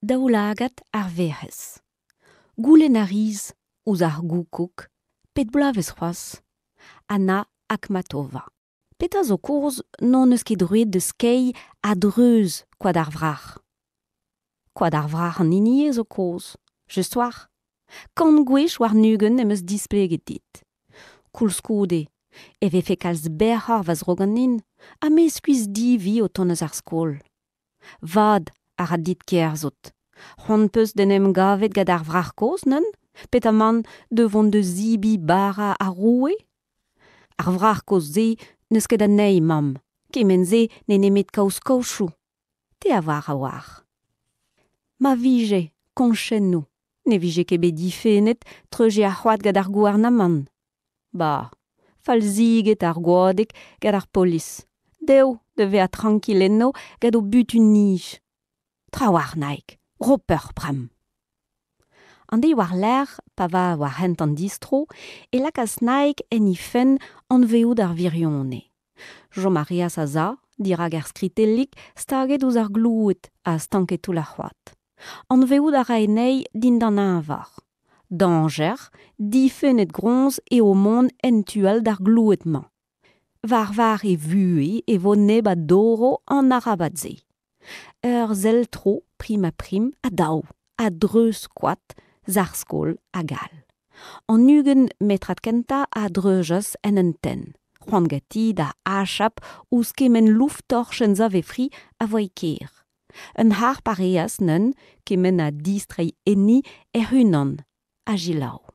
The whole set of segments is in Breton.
Daoulagad ar Werc'hez. Goulenn a ris ouzh ar goukoug pet bloavezh c'hoazh? Anna Akhmatova. Petra zo kaoz n'hon eus ket droed da skeiñ a-dreuz Koad ar Wrac'h? Koad ar Wrac'h an hini eo zo kaoz, just 'walc'h. Kant gwech warn-ugent em eus displeget dit. Koulskoude e vefe kalz berroc'h va zro ganin ha me skuizh-divi o tont eus ar skol. Vad a ra dit kerzhout. C'hoant 'peus d'en em gavet gant ar wrac'h kozh neuze? Petamant da vont da zebriñ bara ar roue? Ar wrac'h kozh-se n'eus ket anezhi, mamm. Kement-se n'eo nemet kaoz-kaochoù. Te a oar a-walc'h. Ma vije koñchennoù ne vije ket bet difennet treuziñ ar c'hoad gant ar gouarnamant. Bah, falziget ar goadeg gant ar polis. Dezho da vezañ trankil eno gant o butun-nij. Trawalc'h, Naig, ro peoc'h bremañ. An deiz war-lerc'h, pa va war hent an distro, e lakaas Naig en he fenn anvezout ar wirionez. Chom a reas a-za dirak ar skritellig staget ouzh ar gloued ha stanket toull ar c'hoad. Anvezout a rae anezhi dindan eñvor. Dañjer, difennet groñs eo mont en tu all d'ar gloued-mañ. War var e vuhez e vo neb a dorro an arabad-se. Ur sell-tro prim-ha-prim ha dav, a-dreuz koad, sac'h-skol hag all. An 20 metrad kentañ a dreuzas en un tenn, c'hoant ganti da achap ouzh kement louf-torchenn sav-e-fri a voe e kêr. Un harp a reas neuze kement ha distreiñ enni hec'h-unan, ha selaou.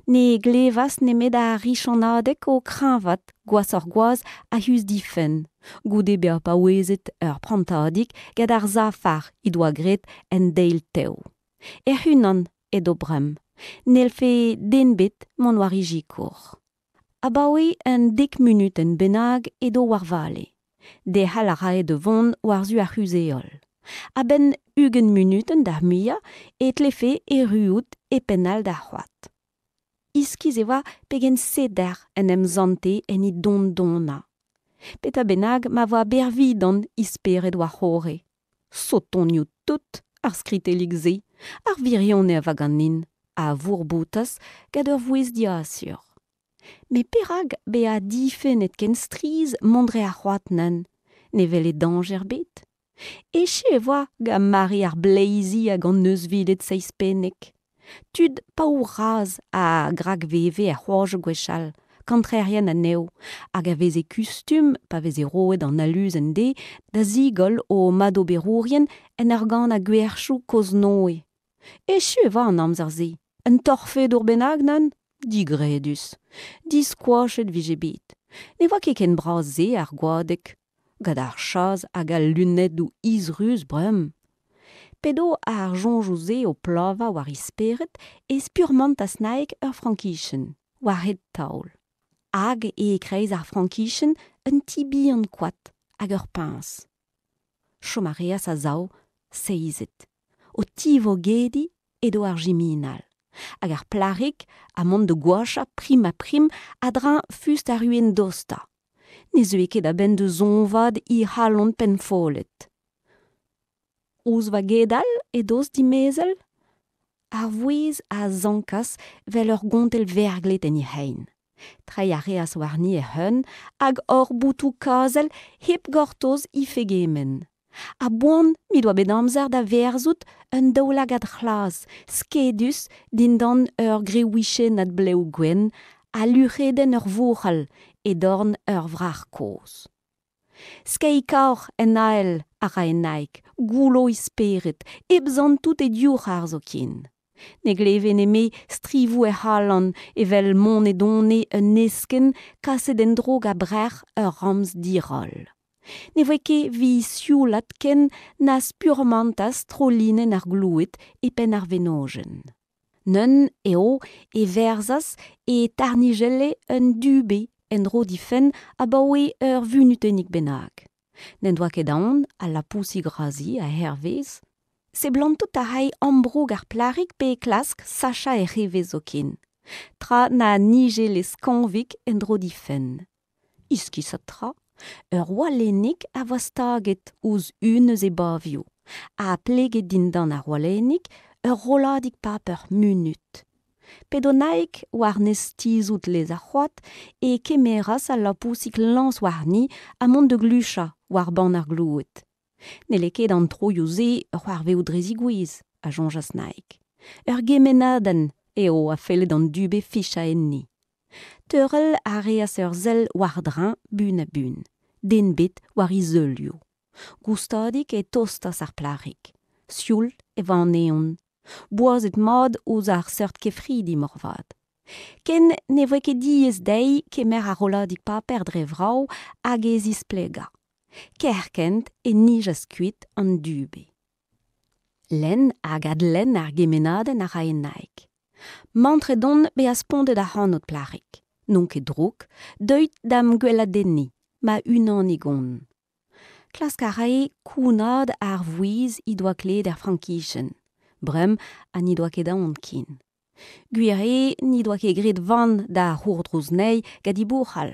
Ne glevas nemet ar richanadeg o kreñvaat gwashoc'h-gwazh a-us d'he fenn, goude bezañ paouezet ur prantadig gant ar safar he doa graet en deil tev. Hec'h-unan edo bremañ, n'hellfe den ebet mont war he sikour. Abaoe un dek munutenn bennak edo war vale. Derc'hel a rae da vont war-zu ar c'huzh-heol. A-benn 20 munutenn d'ar muiañ e tlefe erruout e penn all d'ar c'hoad. Iskis e oa pegen seder en em sante en he don-donañ. Petra bennak ma oa bervidant he spered war-c'horre. Sotonioù tout ar skritellig-se, ar wirionez a oa ganin, a vourboutas gant ur vouezh diasur. Met perak bezañ difennet ken strizh mont dre ar c'hoad neuze? Ne wele dañjer ebet. Echu e oa gant mare ar bleizi hag an euzhviled seizhpennek. Tud paour-razh a grakveve er c'hoajoù gwechall, kantreerien anezho, hag a veze kustum, pa veze roet an aluzen dezhe, da zigoll o madoberourien en ur ganañ gwerchoù kozh-Noe. Echu e oa an amzer-se. Un torfedour bennak neuze? Digredus. Diskoachet 'vije bet. Ne oa ket ken bras-se ar goadeg. Gant ar chas hag al lunedoù izruz bremañ. P'edo ar soñjoù-se o plavañ war he spered e spurmantas Naig ur frankichenn, war-hed taol. Hag e-kreiz ar frankichenn un ti bihan koad hag ur puñs. Chom a reas a-sav, seizet. O tivogediñ edo ar jiminal. Hag ar plac'hig ha mont da goachañ prim-ha-prim a-dreñv fust ar ruenn dostañ. Ne zeue ket a-benn da zoñvaat he c'halon pennfollet. Ouzh va gedal edos dimezell? Ar vouezh a sankas 'vel ur gontell verglet en he c'hein. Treiñ a reas warni hec'h-un hag hor botoù-kazel hep gortoz he fegement. A-boan m'he doa bet amzer da verzout un daoulagad c'hlas skedus dindan ur greouichennad blev gwenn ha luc'hedenn ur vouc'hal e dorn ur wrac'h kozh. Skeiñ kaoc'h en ael a rae Naig, goullo he spered, hep santout he divc'har zoken. Ne gleve nemet strivoù hec'h alan evel monedone un heskenn kaset en-dro gant brec'h ur ramz diroll. Ne voe ket evit sioulat ken na spurmantas trolinenn ar gloued e penn ar wenojenn. Neuze eo e verzas e tarnijelle un dube en-dro d'he fenn abaoe ur vunutennig bennak. N'en doa ket aon al lapousig razi a-hervez. Seblantout a rae ambroug ar plac'hig pe klask sachañ hec'h evezh zoken, tra na nijelle skañvik en-dro d'he fenn. Iskisat tra, ur walennig a oa staget ouzh un eus e bavioù. Ha pleget dindan ar walennig ur rolladig paper munut. P'edo Naig war-nes tizhout lez ar c'hoad e kemeras al lapousig lañs warni ha mont da gluchañ war bann ar gloued. N'helle ket an troioù-se c'hoarvezout dre zigouezh, a soñjas Naig. Ur gemennadenn eo a felle d'an dube fichañ enni. Teurel a reas ur sell war-dreñv buan-ha-buan. Den ebet war he zeulioù. Goustadik e tostas ar plac'hig. Sioul e oa an evn. Boazet mat ouzh ar seurt kefridi moarvat. Ken ne voe ket diaes dezhi kemer ar rolladig paper dre vrav hag e zisplegañ. Kerkent e nijas kuit an dube. Lenn hag adlenn ar gemennadenn a rae Naig. Mantret on bezañ spontet ac'hanout, plac'hig. N'on ket drouk, deuit da'm gweladenniñ, ma-unanig on. Klask a rae kounaat ar vouezh he doa klevet er frankijenn, bremañ ha n'he doa ket aon ken. Gwir eo n'he doa ket graet van da c'hourdrouz anezhi gant he bouc'hal.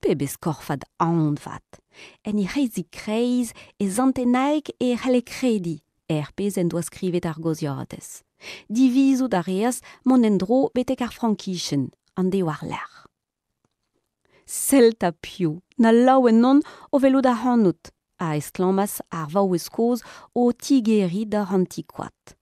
Pebezh korfad aon 'vat! En he c'hreizik-kreiz e sante Naig e c'halle krediñ er pezh en doa skrivet ar gozhiadez. Divizout a reas mont en-dro betek ar frankijenn an deiz war-lerc'h. Sell 'ta piv, na laouen on o welout ac'hanout, a estlammas ar vaouez kozh o tigeriñ dor an ti-koad.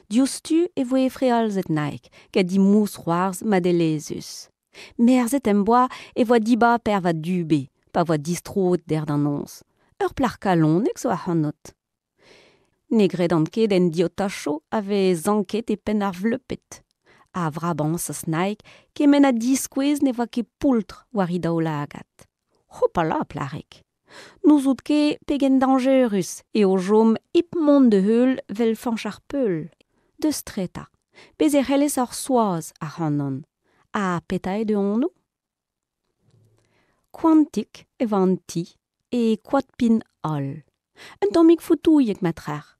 Diouzhtu e voe frealzet Naig gant he mousc'hoarzh madelezhus. Merzet em boa e voa dibaper va dube pa voa distroet dec'h da noz. Ur plac'h kalonek zo ac'hanout. Ne gredan ket en diotachoù a vez sanket e penn ar vleuped. A vrabañsas Naig kement ha diskouez ne voa ket poultr war he daoulagad. Hopala, plac'hig! N'ouzout ket pegen dañjerus eo chom hep mont da heul 'vel Fañch ar Peul. Deus tre 'ta, bez' e c'hellez ur Soaz ac'hanon. Ha petra eo da anv? Koantik e oa an ti, e Koad-Pin holl. Un tammig foutouilhek ma trec'h.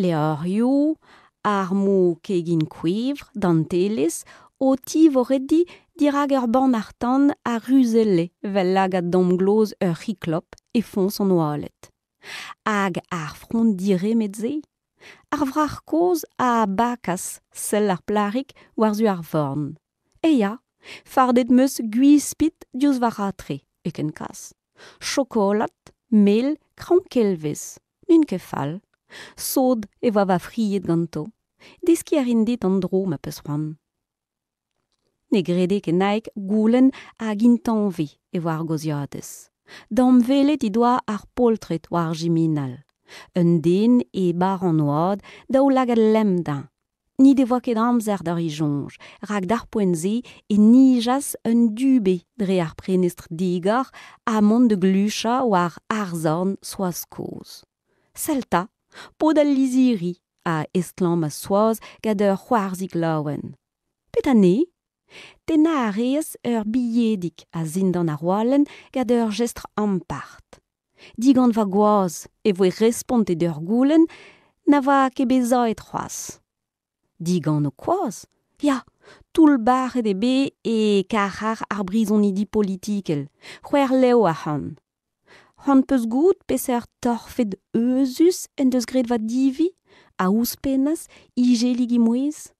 Levrioù, armoù kegin kouevr, dantelezh, o tivorediñ dirak ur bannac'h-tan a ruzelle 'vel lagad damgloz ur c'hiklop e foñs an oaled. Hag ar frond diremed-se? Ar wrac'h kozh a bakas sell ar plac'hig war-zu ar forn. E ya, fardet 'm eus gwispid diouzh va ratre, e ken kas. Chokolad, mel, kraoñ-kelvez, n'int ket fall. Sot e oa va fried ganto. Deskiñ a rin dit an dro ma 'peus c'hoant. Ne grede ket Naig goulenn hag intañvez e oa ar gozhiadez. Damwelet he doa ar poltred war ar jiminal. Un den e barr an oad, daoulagad lemm dezhañ. N'he devoa ket amzer da reiñ soñj, rak d'ar poent-se e nijas un dube dre ar prenestr digor ha mont da gluchañ war arzorn Soaz kozh. Sell 'ta, paotr al lizhiri, a estlammas Soaz gant ur c'hoarzhig laouen. Petra 'nez? Tennañ a reas ur bilhedig a-zindan ar walenn gant ur jestr ampart. Digant va gwaz e voe respontet d'ur goulenn na oa ket bet savet c'hoazh. Digant ho kwaz? Ya, toullbac'het eo bet e karc'har ar brizonidi politikel, c'hwec'h lev ac'hann. C'hoant 'peus goût peseurt torfed euzhus en deus graet va divi? a ouzhpennas Ijelig he mouezh.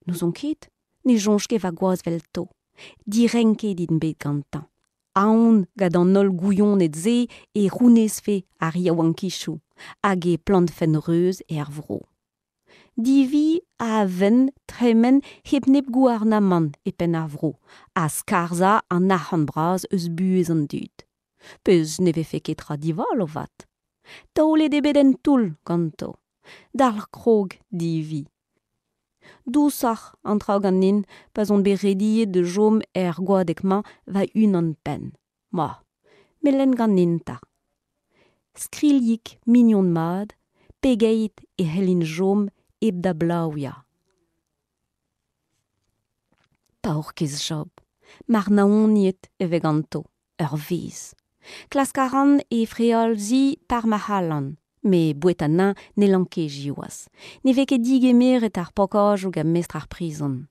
N'ouzon ket, ne soñj ket va gwaz 'velto. Direnket int bet gantañ. Aon gant an holl gouioned-se e c'hounezfe ar yaouankizoù hag e plantfent reuz er vro. Divi a venn tremen hep nep gouarnamant e penn ar vro ha skarzhañ an arc'hant bras eus buhez an dud. Pezh ne vefe ket tra divalo 'vat. Taolet eo bet en toull ganto. Dalc'h krog, Divi. Dousoc'h an traoù ganin pa'z on bet rediet da chom er goadeg-mañ va-unan-penn. Ma, me lenn ganin 'ta. Skrilhig mignon mat, pegeit e c'hellin chom hep da blaouiañ? Paourkaezh Job, marnaoniet e vez ganto, ur vezh. Klask a ran e frealziñ par ma c'hallan, met boueta anezhañ n'hellan ket siwazh. Ne vez ket digemeret ar pokajoù gant mestr ar prizon.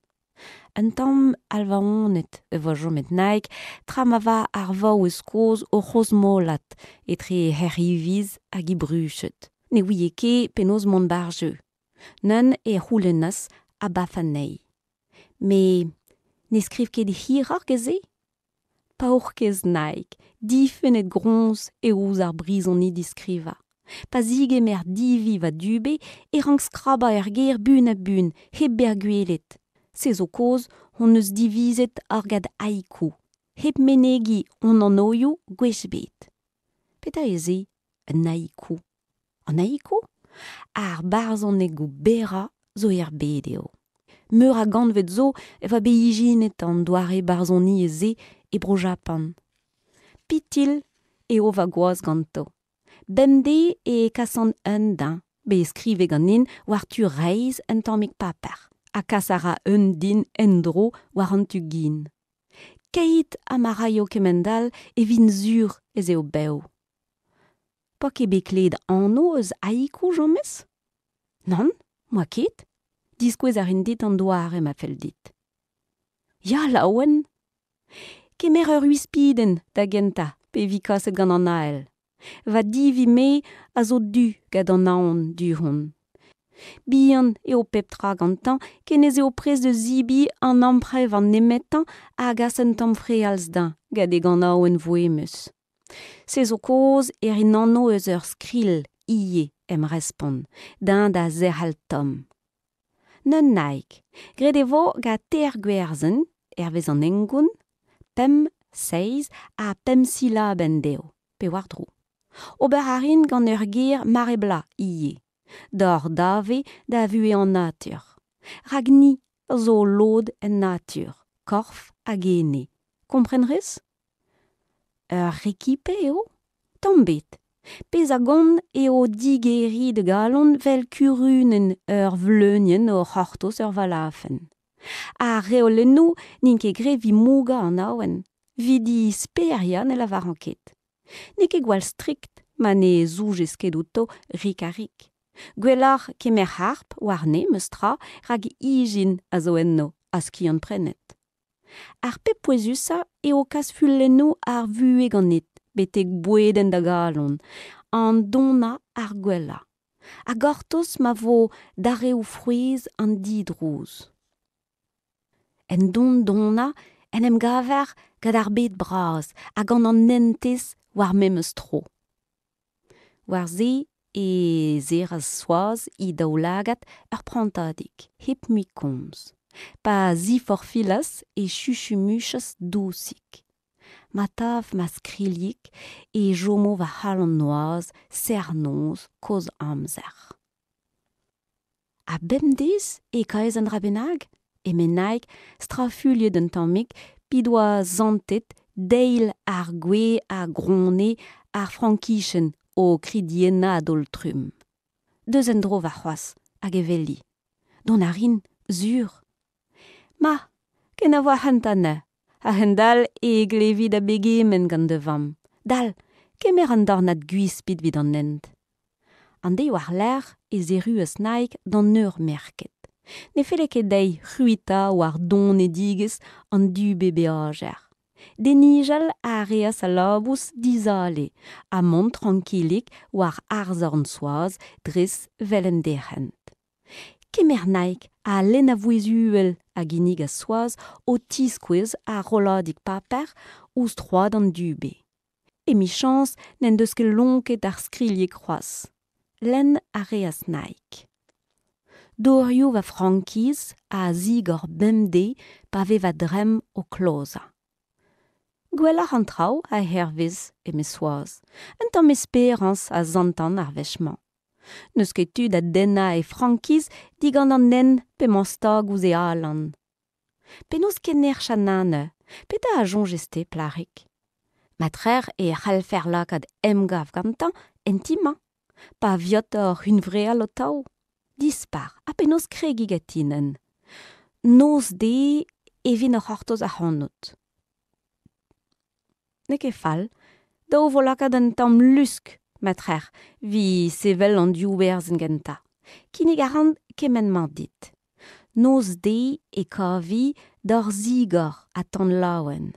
Un tamm alvaonet e vo chomet Naig tra ma va ar vaouez kozh o c'hrozmolat etre hec'h hiviz hag he bruched. Ne ouie ket penaos mont 'bar jeu. Neuze e c'houlennas abaf anezhi. Met ne skriv ket hiroc'h gant se? Paourkaezh Naig, difennet groñs eo ouzh ar brizonidi skrivañ. Pa zigemer Divi va dube e rank skrabañ er gêr buan-ha-buan, hep bezañ gwelet. Se zo kaoz hon eus divizet argad haiku, hep menegiñ hon anvioù gwech ebet. Petra eo se, un haiku? An haiku? Ar barzhonegoù berrañ zo er bed eo. Meur a gantved zo e oa bet ijinet an doare barzhoniezh-se e Bro-Japan. Pitilh eo va gwaz ganto. Bemdez e kasan un dezhañ, bet skrivet ganin war tu reizh un tammig paper, ha kas a ra un din en-dro war an tu gin. Keit ha ma raio kemend-all e vin sur ez eo bev. 'Poa ket bet klevet anv eus haiku james? Nann, 'moa ket. Diskouez a rin dit an doare ma fell dit. Ya, laouen! Kemer ur wispidenn da gentañ pe vi kaset gant an ael. Va divi-me a zo du gant an aon du-hont. Bihan eo pep tra gantañ ken ez eo prest da zebriñ an amprevan nemetañ a gas un tamm frealz dezhañ gant e ganaouenn voemus. Se zo kaoz e rin anv eus ur skrilh ivez em respont, dezhañ da zerc'hel tomm. Neun-naig. Graet e vo gant teir gwerzenn, hervez an hengoun, pemp, seizh ha pemp silabenn dezho, pe war-dro. Ober a rin gant ur ger mare-bloaz ivez, d'hor dave da vuhez an natur. Rak ni a zo lod en natur, korf hag ene. Kompren 'rez? Ur rekipe eo? Tamm ebet. Pezh a gont eo digeriñ da galon 'vel kurunenn ur vleunienn o c'hortoz ur valafenn. Ar reolennoù n'int ket graet evit mougañ an awen, evit he speriañ ne lavaran ket. N'eo ket gwall strikt ma ne zoujez ket outo rik-ha-rik. Gwelloc'h kemer harp warne memes tra rak ijin a zo enno ha skiant-prenet. Ar pep pouezusañ eo kas fulennoù ar vuhez ganit betek bouedenn da galon, an donañ ar gwellañ. Ha gortoz ma vo darev frouezh an didrouz. En don-donañ en em gaver gant ar bed bras ha gant an hentez war memes tro. War se e serras Soaz he daoulagad ur prantadig, hep mui komz. Pa ziforfilas e chuchumuchas dousik. Ma tav ma skrilhig e chomo va c'halon noazh serr-noz kozh amzer. Ha bemdez e kaez un dra bennak? eme Naig, strafuilhet un tammig, p'he doa santet deil ar gwez a grone ar frankichenn o kridiennañ a-daol-trumm. Deus en-dro warc'hoazh hag e weli. Dont a rin, sur. Ma, kenavo ac'hanta neuze. A-hend-all e glevi da begement gant da vamm. Dal, kemer an dornad gwispid evit an hent. An deiz war-lerc'h ez erruas Naig d'an eur merket. Ne felle ket dezhi c'hwitañ war donedigezh an dube beajer. Denijal a reas al labous dizale ha mont trankilik war arzorn Soaz dres 'vel en derc'hent. Kemer Naig ha lenn a vouezh uhel a ginnigas Soaz o tiskouez ar rolladig paper ouzh troad an dube. Emichañs n'en deus ket lonket ar skrilheg c'hoazh. Lenn a reas Naig. Dorioù va frankiz a zigor bemdez pa vez va dremm o klozañ. Gwelloc'h an traoù a-hervez, eme Soaz. Un tamm esperañs a santan ar wech-mañ. N'eus ket tu da dennañ e frankiz digant an nen p'emañ stag ouzh e alan. Penaos kennerc'h anezhañ? Petra a soñjez-te, plac'hig? Matrec'h e c'hallfer lakaat emgav gantañ en ti-mañ, pa viot oc'h hunvreal ho-taou. Dispar, ha penaos kregiñ ganti neuze? Noz-deiz e vin o c'hortoz ac'hanout. N'eo ket fall. Dav vo lakaat un tamm lusk, matrec'h, evit sevel an div werzenn gentañ. Kinnig a ran kement-mañ dit. Noz-deiz e kavi dor zigor ha tan laouen.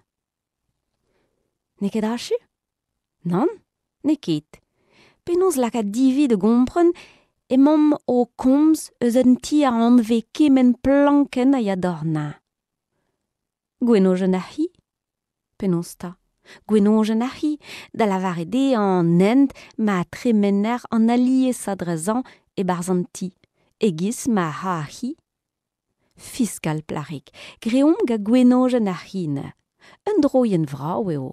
N'eo ket achu? Nann, n'eo ket. Penaos lakaat Divi da gompren emaomp o komz eus un ti a anvez kement plankenn a ya d'hor neñv? Gwenojenn ar c'hi? Penaos 'ta? Gwenojenn ar c'hi, da lavaret eo an hent ma tremener an aliesañ drezañ e-barzh an ti, e-giz ma ra ar c'hi. Fiskal plac'hig, greomp gant gwenojenn ar c'hi neuze. Un droienn vrav eo.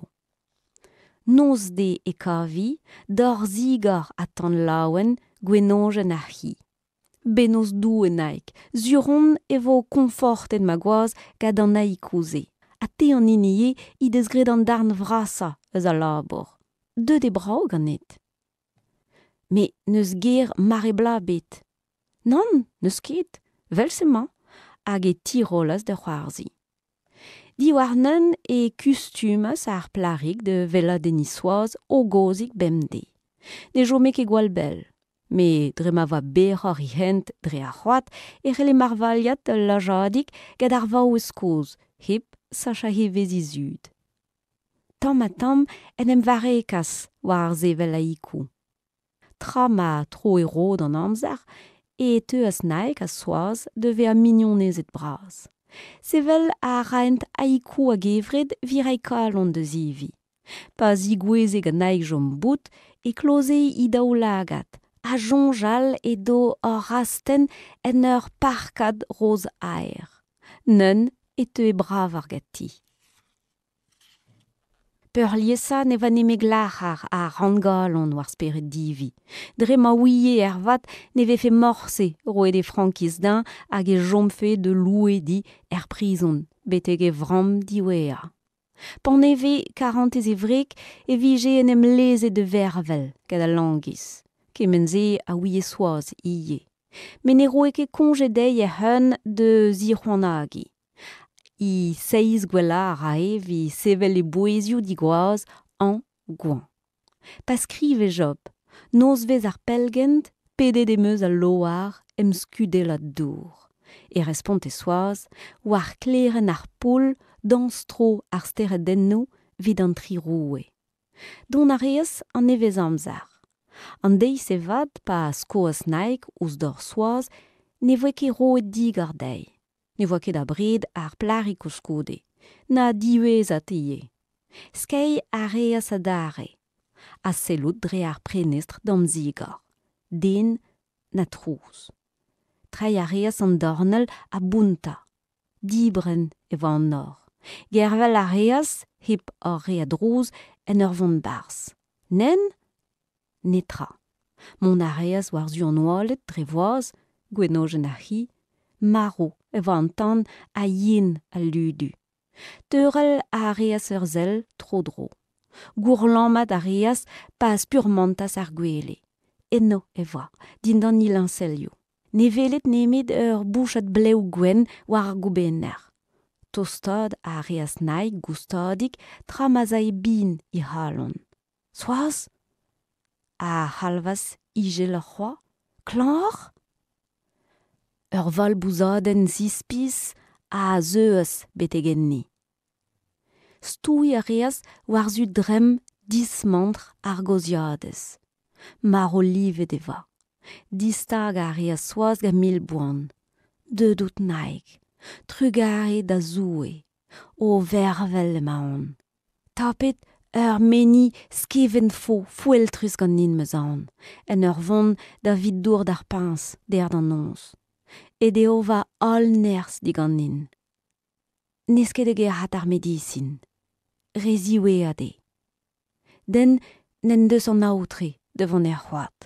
Noz-deiz e kavi, dor zigor ha tan laouen, gwenojenn ar c'hi. Bennozh Doue Naig, sur on e vo koñfortet ma gwaz gant an haiku-se. Ha te an hini eo he deus graet an darn vrasañ eus al labour. Deuet eo brav ganit. Met n'eus ger mare-bloaz ebet. Nann, n'eus ket, 'vel-se 'mañ. Hag e tirollas da c'hoarzhin. Diwar neuze e kustumas ar plac'hig da weladenniñ Soaz hogozik bemdez. Ne chome ket gwall bell. Met dre ma oa berroc'h he hent dre ar c'hoad e c'helle marvailhat ul lajadig gant ar vaouez kozh hep sachañ evezh he zud. Tamm-ha-tamm en em varrekas war ar sevel haiku. Tra ma troe rod an amzer e teuas Naig ha Soaz da vezañ mignonezed bras. Sevel a raent haiku a-gevret evit reiñ kalon da zeviñ. Pa zigoueze gant Naig chom bout e kloze he daoulagad ha soñjal edo oc'h astenn en ur parkad roz-aer. Neuze e teue bravoc'h ganti. Peurliesañ ne oa nemet glac'har ha ranngalon war spered Divi, dre ma ouie ervat ne vefe morse roet e frankiz dezhañ hag e chomfe da louediñ er prizon betek e vramm diwezhañ. Paneve karantez e wreg e vije en em lezet da vervel gant al langis. Kement-se a ouie Soaz ivez. Met ne roe ket koñje dezhi hec'h-un da zic'hoanagiñ. He seizh gwellañ a rae evit sevel e bouezioù digoaz hañv goañv. Pa skrive Job, nozvezh ar pellgent, pedet em eus al loar em skudellad dour. E responte Soaz, war klerenn ar poull dañs-tro ar steredennoù 'vit an tri roue. Dont a reas an nevezamzer. An deiz-se 'vat pa skoas Naig ouzh dor Soaz ne voe ket roet digor dezhi. Ne voa ket abred ar plac'hig koulskoude, na diwezhat ivez. Skeiñ a reas adarre, ha sellout dre ar prenestr damzigor. Den na trouz. Treiñ a reas an dornell ha bountañ. Dibrenn e oa an nor. Gervel a reas, hep hor re a drouz, en ur vont 'barzh. Nen? Netra. Mont a reas war-zu an oaled dre voaz, gwenojenn ar c'hi, marv e oa an tan ha yen al ludu. Teurel a reas ur sell tro-dro. Gourlammat a reas pa spurmantas ar gwele. Eno e oa, dindan e liñselioù. Ne weled nemet ur bouchad blev gwenn war ar goubenner. Tostaat a reas Naig goustadik tra ma'z ae bin he c'halon. Soaz? A c'halvas izeloc'h c'hoazh. Klañv oc'h? Ur valbouzadenn zispis a zeuas betek enni. Stouiñ a reas war-zu dremm dismantr ar gozhiadez. Marv-livet e oa. Distagañ a reas Soaz gant mil boan. Deuet out Naig. Trugarez da Zoue. O vervel emaon. Tapet ur meni skevent-fo foeltrus ganin 'm eus aon, en ur vont da vit dour d'ar puñs dec'h da noz. Aet eo va holl nerzh diganin. N'ez ket da gerc'hat ar medisin. Re ziwezhat eo. Den n'en deus an aotre da vont er c'hoad.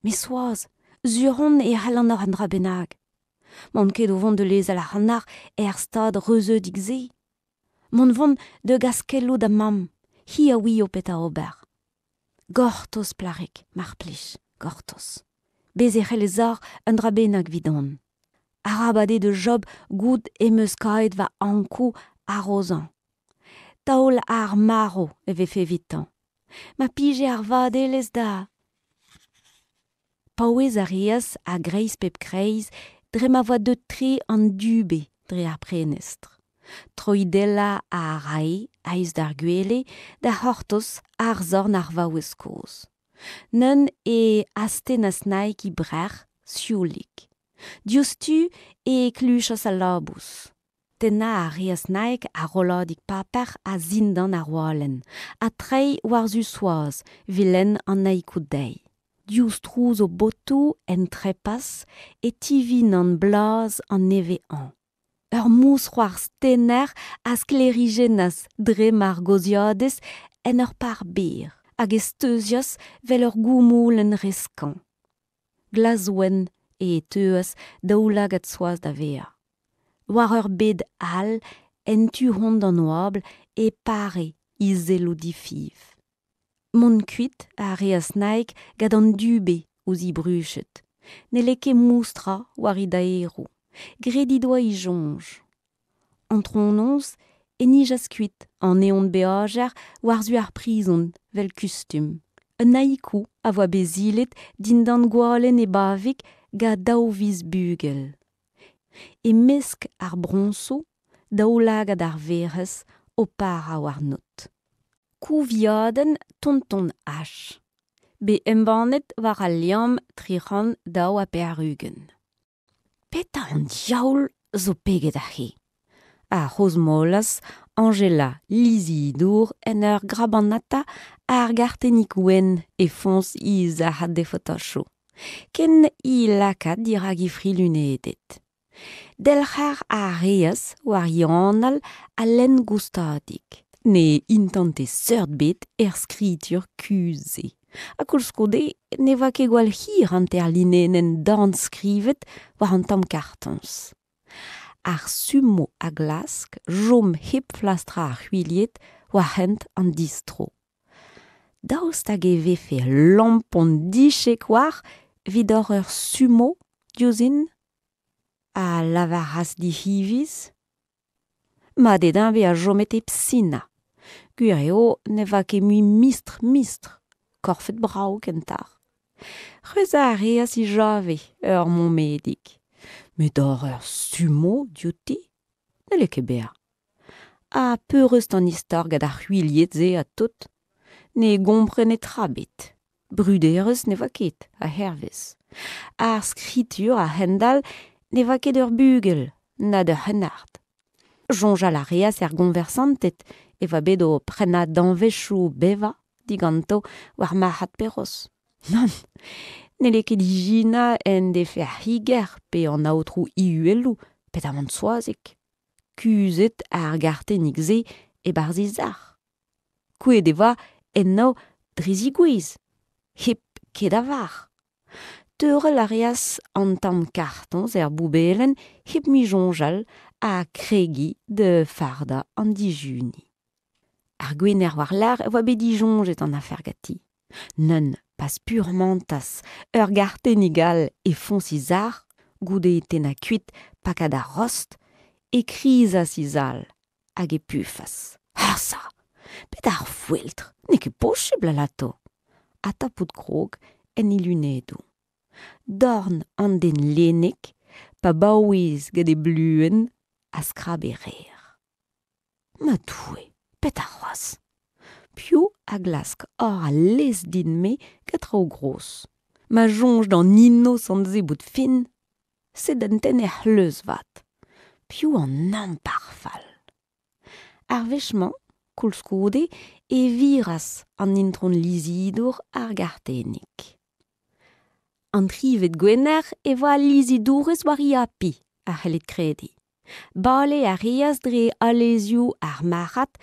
Met Soaz, sur on e c'hallan ober un dra bennak. N'on ket o vont da lezel ac'hanoc'h er stad reuzeudik-se. Mont 'vont da gas keloù da mamm, hi a ouio petra ober. Gortoz, plac'hig, mar plij, gortoz. Bez' e c'hellez ober un dra bennak evidon. Arabat eo da Job goût em eus kaet va Ankou arozañ. Taol ar marv e vefe evitañ. Ma pije ar vadelezh da... Paouez a reas a-greiz pep kreiz dre ma oa deuet-tre an dube dre ar prenestr. Troidellañ a rae a-us d'ar gwele da c'hortoz arzorn ar vaouez kozh. Neuze e astennas Naig he brec'h, sioulik. Diouzhtu e kluchas al labous. Tennañ a reas Naig ar rolladig paper a-zindan ar walenn ha treiñ war-zu Soaz evit lenn an haiku dezhi. Diouzh trouz o botoù en trepas e tivinan blaz an nevez-hañv. Ur mousc'hoarzh tener a sklêrijennas dremm ar gozhiadez en ur par berr hag e steuzias 'vel ur goumoulenn re skañv. Glas-wenn e teuas daoulagad Soaz da vezañ. War ur bed all, en tu-hont d'an oabl, e pare he selloù difiñv. Mont kuit a reas Naig gant an dube ouzh he bruched. N'helle ket moustrañ war he daeroù. Graet he doa he soñj. Antronoz e nijas kuit an evn beajer war-zu ar prizon 'vel kustum. Un haiku a voa bet silet dindan gwalenn e bavig gant daou viz bugel. E-mesk ar broñsoù, daoulagad ar Werc'hez o parañ warnout. Kouviadenn Tonton H. Bet embannet war al liamm 382. Petra an diaoul zo peget aze? A c'hrozmolas Añjela Lizidour en ur grabanata ar gartennig wenn e foñs he sac'had defotachoù, ken he lakaat dirak he fri lunedet. Delc'her a reas war he anal ha lenn goustadik. Ne intente seurt ebet er skritur kuzh-se. Ha koulskoude ne oa ket gwall hir hanter-linenn dornskrivet war an tamm kartoñs. Ar sumo a glask chom hep flastrañ ar c'hwilied war hent an distro. Daoust hag e vefe ul lampon dichek 'walc'h evit ober ur sumo diouzhin? A lavaras dihiviz. Mat eo dezhañ bezañ chomet hep sinañ. Gwir eo ne oa ket mui mistr-mistr, korfet brav kentoc'h. C'hwezhañ a reas e jave ur momedig. Met ober ur sumo diouti n'helle ket bezañ. Ha peurrest an istor gant ar c'hwilied-se ha tout. Ne gomprene tra ebet. Bruderezh ne oa ket, a-hervez. Ar skritur a-hend-all ne oa ket ur bugel, na d'ur c'hrennard. Soñjal a reas er goñversanted e oa bet o prenañ danvezioù bevañ diganto war marc'had Perroz. Nann, n'helle ket ijinañ en defe ar c'higer pe an aotrou Ihuellou petamant Soazig. Kuzhet ar gartennig-se e-barzh e sac'h. Kouezhet e oa eno dre zigouezh, hep ket a var. Teurel a reas an tamm kartoñs er boubellenn hep mui soñjal ha kregiñ da fardañ an dijuniñ. Ar Gwener war-lerc'h e oa bet disoñjet an afer ganti. Neuze pa spurmantas ur gartennig all e foñs he sac'h, goude tennañ kuit pakad ar rost, e krizas he zal hag e pufas. Arsa ! Pet ar foeltr, n'eo ket posupl alato ! Ha tapout krog en he lunedoù. Dorn an den lennek, pa baouez gant e bluenn, a skrab e reer. Ma Doue, petra c'hoazh ? Piv a glask hor al lez din-me gant traoù gros ? Ma soñj d'an inosant-se bout fin, sed un tenn er c'hleuz 'vat. Piv an ampart fall ? Ar wech-mañ, koulskoude, e viras an intron Lizidour ar gartennig. An trivet Gwener e oa al Lizidourez war he api, a c'hellit krediñ. Bale a reas dre alezioù ar marc'had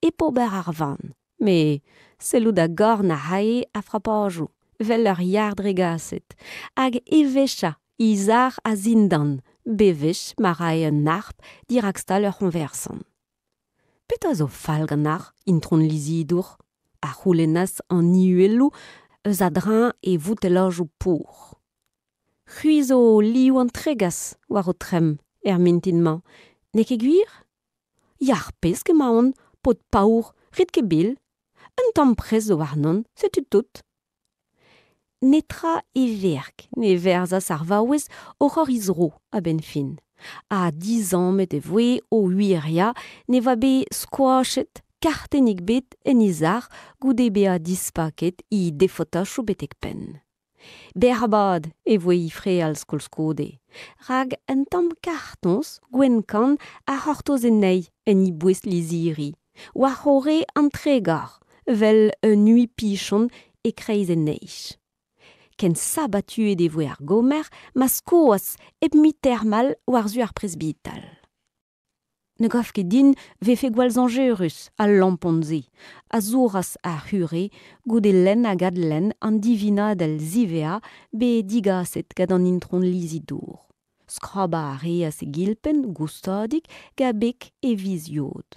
hep ober ar van, met sellout a-gorn a rae a-frapajoù, 'vel ur yar dregaset, hag eveshañ he sac'h a-zindan bewech ma rae un harp dirak stal ur c'hoñversant. Petra zo fall ganeoc'h, intron Lizidour ? a c'houlennas an Ihuellou eus a-dreñv e voutellajoù pour. C'hwi zo liv an tregas war ho tremm er mintin-mañ, n'eo ket gwir ? Yac'h-pesk emaon, paotr paour, rit ket bil. Un tamm pres zo warnon, setu tout. Netra heverk ne verzas ar vaouez oc'h ober he zro a-benn fin, ha dizammet e voe o wiriañ ne oa bet skoachet kartennig 'bet en he sac'h goude bezañ dispaket he defotachoù betek penn. Berrbad e voe he frealz koulskoude, rak un tamm kartoñs gwenn-kann a c'hortoze anezhi en he boest-lizhiri, war-c'horre an tregor, 'vel un ui pichon e-kreiz he neizh. Ken sabatuet e voe ar gomer ma skoas hep mui termal war-zu ar presbital. Ne gav ket din 'vefe gwall zañjerus al lampon-se, a sourras ar c'hure goude lenn hag adlenn an divinadell ziwezhañ bet digaset gant an itron Lizidour. Skrabañ a reas e gilpenn goustadik gant beg e viz-yod.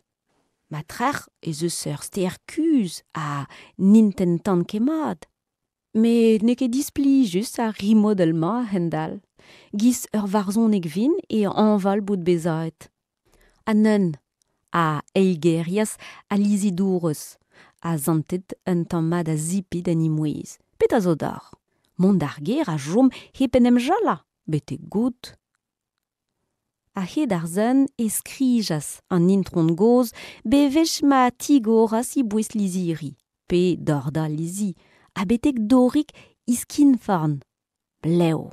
Ma trec'h ez eus ur ster kuzh ha n'intentan ket mat. Met n'eo ket displijus ar rimodell-mañ a-hend-all. 'Giz ur varzhoneg vin e hañval bout bezaet. Ha neu'n, a eilgerias al lizidourez, ha santet un tamm mat a zipit en he mouezh, petra zo deoc'h? Mont d'ar gêr a chom hep en em jalañ, betek goût. A-hed ar sun e skrijas an intron gozh bewech ma tigoras he boest-lizhiri, pe dor-dal he zi, ha betek dorig he skinforn. Blev.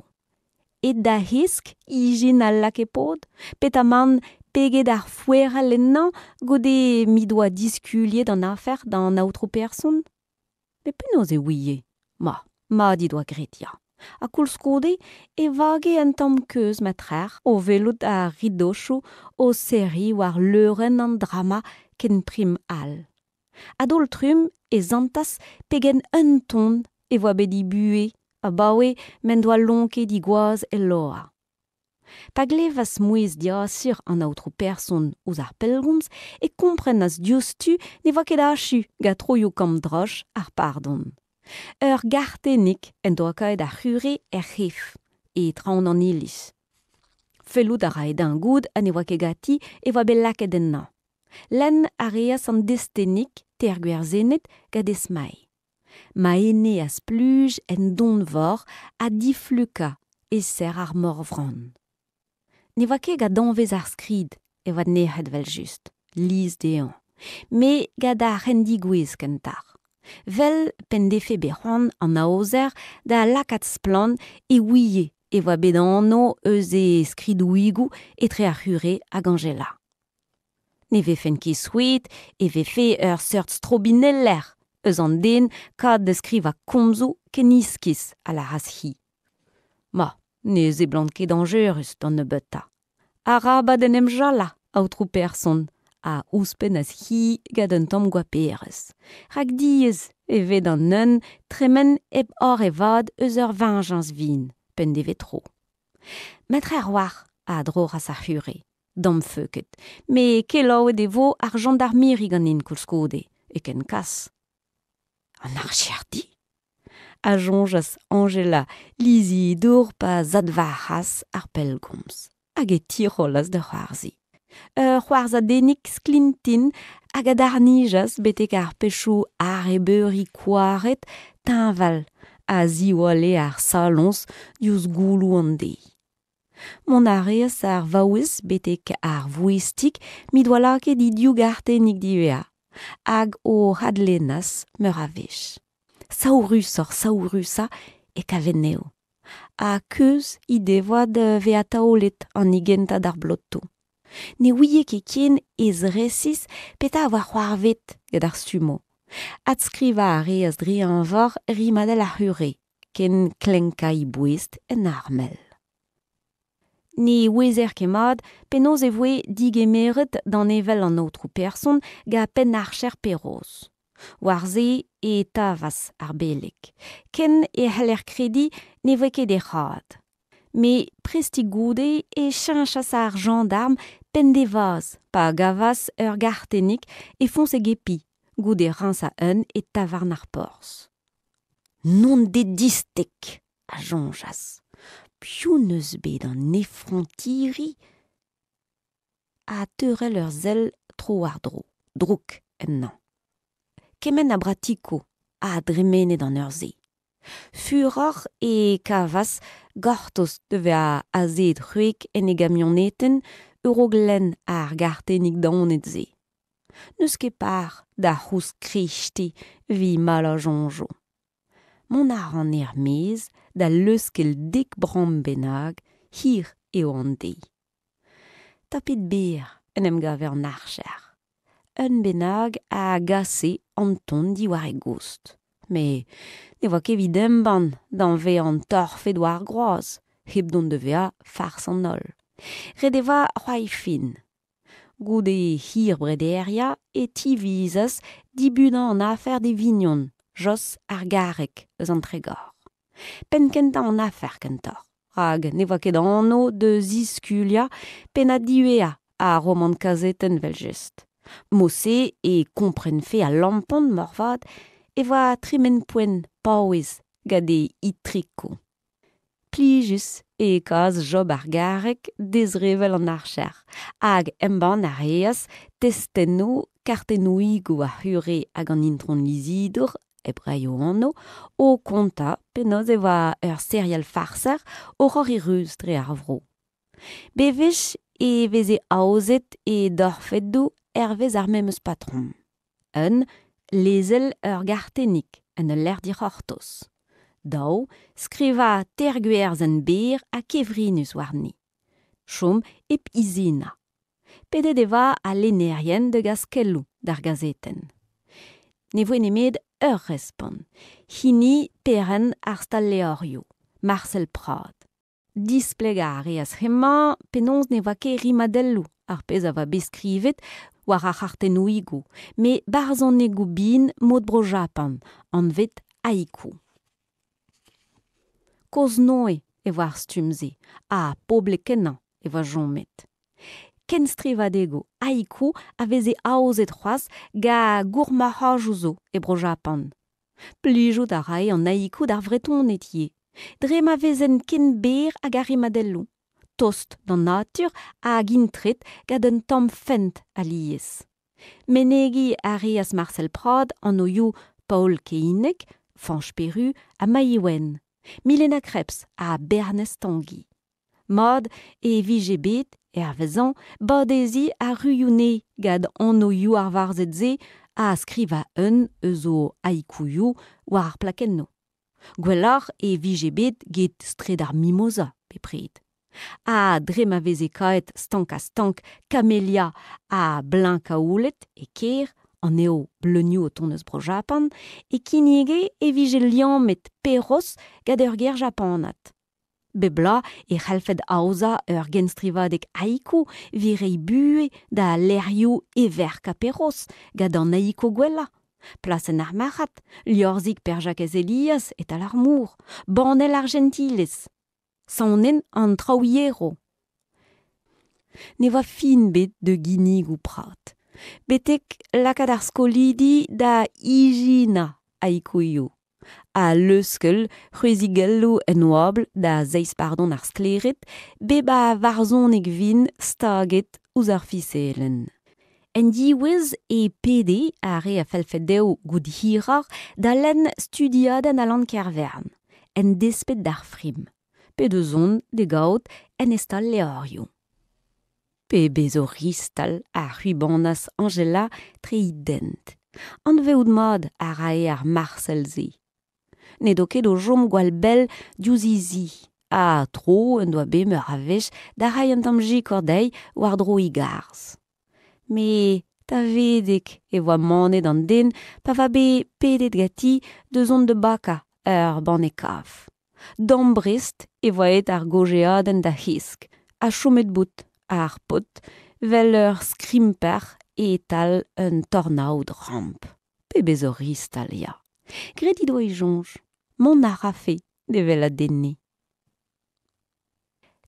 Aet da hesk ijin al lakepod, petamant peget ar foerell ennañ goude m'he doa diskuliet an afer d'an aotrou person? Met penaos e ouie? Ma, mat he doa graet ya. Ha koulskoude e vage un tamm keuz ma trec'h o welout ar ridochoù o serriñ war leurenn an drama ken prim all. A-daol-trumm e santas pegen unton e oa bet he buhez abaoe m'en doa lonket he gwaz el loa. Pa glevas mouezh diasur an aotrou person ouzh ar pellgomz e komprenas diouzhtu ne oa ket achu gant troioù-kamm droch ar pardon. Ur gartennig en doa kaet ar c'hure er c'hef, e traoñ an iliz. Fellout a rae dezhañ goût ha ne oa ket ganti e oa bet lakaet ennañ. Lenn a reas an destennig teirgwerzennet gant esmae. Ma ene a spluj en donvor ha diflukañ e-ser ar morvran. Ne oa ket gant danvez ar skrid e oa nec'het evel-just, liz dezhañ, met gant ar c'hendigouezh kentoc'h. 'Vel p'en defe bet c'hoant an aozer da lakaat splann e ouie e oa bet anv eus e skridoùigoù etre ar c'hure hag Anjela. Ne vefen ket souezhet e vefe ur seurt strobineller eus an den kad da skrivañ komzoù ken iskis, a lâras-hi. Ma, ne seblant ket dañjerus d'an nebeutañ. Arabat en em jalañ, aotrou person, a ouzhpennas-hi gant un tamm goaperezh. Rak diaes e vez d'an un tremen hep hor e-vat eus ur veñjañs vin, p'en devez tro. Matre a-walc'h, a droc'has ar c'hure. Damfeuket. Met kelaouet e vo ar jandarmiri ganin koulskoude, e ken kas. An archerdi? a soñjas Añjela Lizidour pa zadvarc'has ar pellgomz. Hag e tirollas da c'hoarzhin. Ur c'hoarzhadennig sklintin hag a darnijas betek ar pechoù arrebeuri koaret teñval a ziwalle ar saloñs diouzh gouloù an deiz. Mont a reas ar vaouez betek ar voestig m'he doa lakaet he div gartennig diwezhañ hag o adlennas meur a wech. Saourusoc'h-saourusañ e kave anezho ha keuz he devoa da vezañ taolet an higentañ d'ar blotoù. Ne ouie ket ken ez-resis petra a oa c'hoarvezet gant ar sumo. Adskrivañ a reas dre eñvor rimadell ar c'hure, ken klenkañ he boest en armel. Ne ouezer ket mat penaos e voe degemeret danevell an aotrou person gant pennarcher Perroz. War-se e tavas ar beleg, ken e c'heller krediñ ne voe ket e c'hrad. Met prestik goude e cheñchas ar jañdarm penn d'e vazh pa gavas ur gartennig e foñs e gepi goude riñsañ un e tavarn ar porzh. N'on dedistek, a soñjas. Piv 'neus bet an efrontiri ha teurel ur sell tro-war-dro, drouk ennañ. Kement a bratikoù a dremene d'an eur-se. Furoc'h e kavas gortoz da vezañ azeet c'hwek en e gamionetenn a-raok lenn ar gartennig daonet-se. N'eus ket par d'ar c'housk kreisteiz evit malañ soñjoù. Mont a ran er-maez da leuskel dek bramm bennak, hir eo an deiz. Tapet berr en em gave an archer. Un bennak a gase an ton diwar e goust. Met ne oa ket evit embann danvez an torfed war ar groaz, hep dont da vezañ fars an holl. Ret e oa c'hoari fin. Goude hir brederiañ e tivizas dibunañ an afer d'e vignon, Jos ar Garreg eus an Tregor. Penn-kentañ an afer kentoc'h, rak ne oa ket anv da ziskuliañ pennad diwezhañ ar romant kazetenn evel-just. Mod-se e komprenfe al lampon moarvat e oa tremen poent paouez gant e itrikoù. Plijus e kavas Job ar Garreg dezrevell an archer hag embann a reas testennoù kartennoùigoù ar c'hure hag an intron Lizidour, hep reiñ o anv, o kontañ penaos e oa ur serial farser o c'horiñ ruz dre ar vro. Bewech e veze aozet e dorfedoù hervez ar memes patrom. Un, lezel ur gartennig en ul lec'h dic'hortoz. Daou, skrivañ teir gwerzenn berr ha kevrinus warni. Chom hep izinañ. Pedet e oa al lennerien da gas keloù d'ar gazetenn. Ne voe nemet ur respont, hini perc'henn ar stal-levrioù, Marcel Prat. Displegañ a reas hemañ penaos ne oa ket rimadelloù ar pezh a oa bet skrivet war ar c'hartennoùigoù, met barzhonegoù bihan mod Bro-Japan, anvet haiku. Kozh-Noe e oa ar stumm-se ha poblek-kenañ e oa chomet. Kenstrivadegoù haiku a veze aozet c'hoazh gant gourmarc'hajoù zo e Bro-Japan. Plijout a rae an haiku d'ar Vretoned ivez, dre ma vezent ken berr hag ar rimadelloù, tost d'an natur hag intret gant un tamm fent alies. Menegiñ a reas Marcel Prat anvioù Paol Keïneg, Fañch Peru ha Maïwenn, Milena Krebs ha Bernez Tangi. Mat e vije bet, hervezañ, badeziñ ar ruioù-nez gant anvioù ar varzhed-se ha skrivañ un eus o haikuioù war ar plakennoù. Gwelloc'h e vije bet get straed ar Mimoza bepred. Ha dre ma veze kaet stank-ha-stank kamelia ha bleuñv kaouled e kêr, anezho bleunioù o tont eus Bro-Japan, e kinnige e vije liammet Perroz gant ur ger japanat. Bep bloaz e c'hallfed aozañ ur genstrivadeg haiku evit reiñ buhez da lec'hioù heverk ha Perroz gant an haiku gwellañ. Plasenn ar marc'had, liorzhig Pêr-Jakez Elias e-tal ar mor, banell ar Jentilez. Saonenn an traouiero. Ne oa fin bet da ginnigoù Prat. Betek lakaat ar skolidi da ijinañ haikuioù. Ha leuskel c'hwezigelloù en oabl da zeiz pardon ar Sklaered, bep a varzhoneg vin staget ouzh ar fiselenn. En diwezh e pede ar re a fellfe dezho goût hiroc'h da lenn studiadenn Alan Kervern, en desped d'ar frim, pe da zont d'e gaout en e stal-levrioù. Pebezh oristal a c'hwibanas Añjela tre he dent. Anavezout mat a rae ar Marsel-se. N'edo ket o chom gwall bell diouzh he zi, ha tro en doa bet meur a wech da reiñ un tamm sikour dezhi war-dro he garzh. Met tavedek e oa manet an den pa oa bet pedet ganti da zont da bakañ ur banne kaf. Dambrest e oa aet ar gaozeadenn da hesk ha chomet bout ar paotr 'vel ur skrimper e-tal un tornaod ramp. Pebezh oristal, ya. Graet he doa e soñj. Mont a rafe d'e weladenniñ.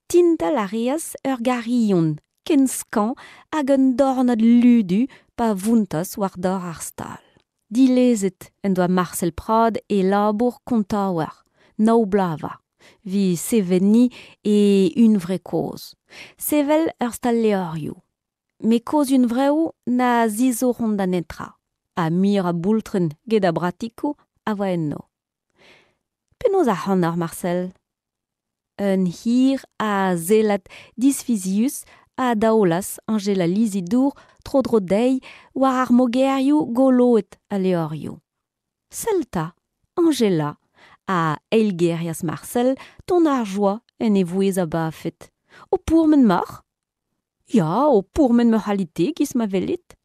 Tintal a reas ur garilhon ken skañv hag un dornad ludu pa vountas war dor ar stal. Dilezet en doa Marcel Prat e labour kontaouer, nav bloaz 'oa, evit seveniñ e hunvre kozh, sevel ur stal-levrioù. Met kozh hunvreoù na zizoront da netra, ha muioc'h a boultrenn get ar bratikoù a oa enno. Penaos ac'hanoc'h, Marcel ? Un hir a sellad disfizius a daolas Anjela Lizidour tro-dro dezhi war ar mogerioù goloet a levrioù. Sell 'ta, Anjela, a eilgerias Marsel, ton ar joa en e vouezh abafet. O pourmen 'maoc'h? Ya, o pourmen ma c'halite, 'giz ma welit.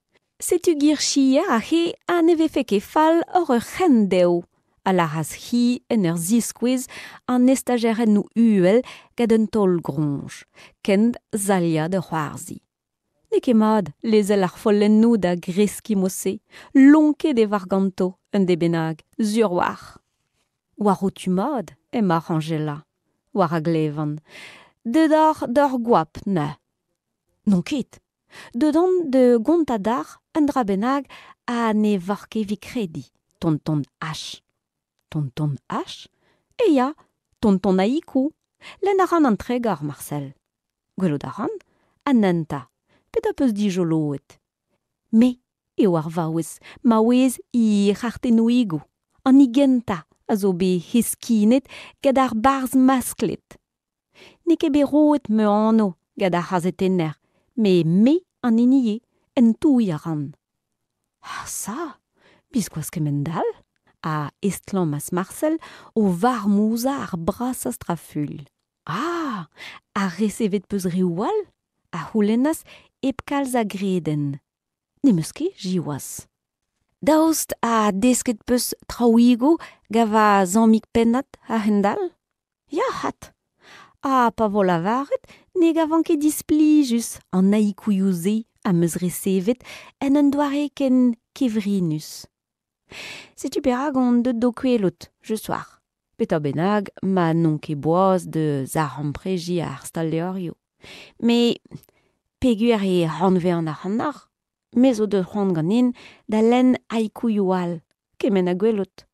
Setu girchier aze ha ne vefe ket fall oc'h ur c'henderv, a lâras-hi en ur ziskouez an estajerennoù uhel gant un taol groñj, kent zailhañ da c'hoarzhin. N'eo ket mat lezel ar follennoù da greskiñ mod-se, lonket e voc'h ganto un deiz bennak, sur 'walc'h. War ho tu mat emaoc'h Anjela, war a glevan. Deuet oc'h d'hor goap neuze. N'on ket. Deuet on da gontañ deoc'h un dra bennak ha ne voc'h ket evit krediñ, tonton H. Tonton H? E ya, tonton Haïku. Lenn a ran an Tregor, Marcel. Gwelout a ran, ha neu'n 'ta, petra 'peus dijoloet? Me eo ar vaouez, maouez he c'hartennoùigoù, an hini gentañ a zo bet heskinet gant ar barzh masklet. N'eo ket bet roet ma anv gant ar c'hazetenner, met me an hini eo, en touiñ a ran. Ha sa, biskoazh kemend-all! a estlammas Marsel o varmouzañ ar brasañ strafuilh. Ah! Ha resevet 'peus reoù all? a c'houlennas hep kalz a gredenn. N'em eus ket, siwazh. Daoust ha desket 'peus traoùigoù gant va zammig pennad a-hend-all? Ya 'vat! Ha pa vo lavaret ne gavan ket displijus an haïkouioù-se am eus resevet en un doare ken kevrinus. Setu perak on deuet d'ho kwelout, just war. Petra bennak ma n'on ket boaz da zaremprediñ ar stal-levrioù. Met peogwir e anavezan ac'hanoc'h, me zo deuet c'hoant ganin da lenn haïkouioù all, kement ha gwelout.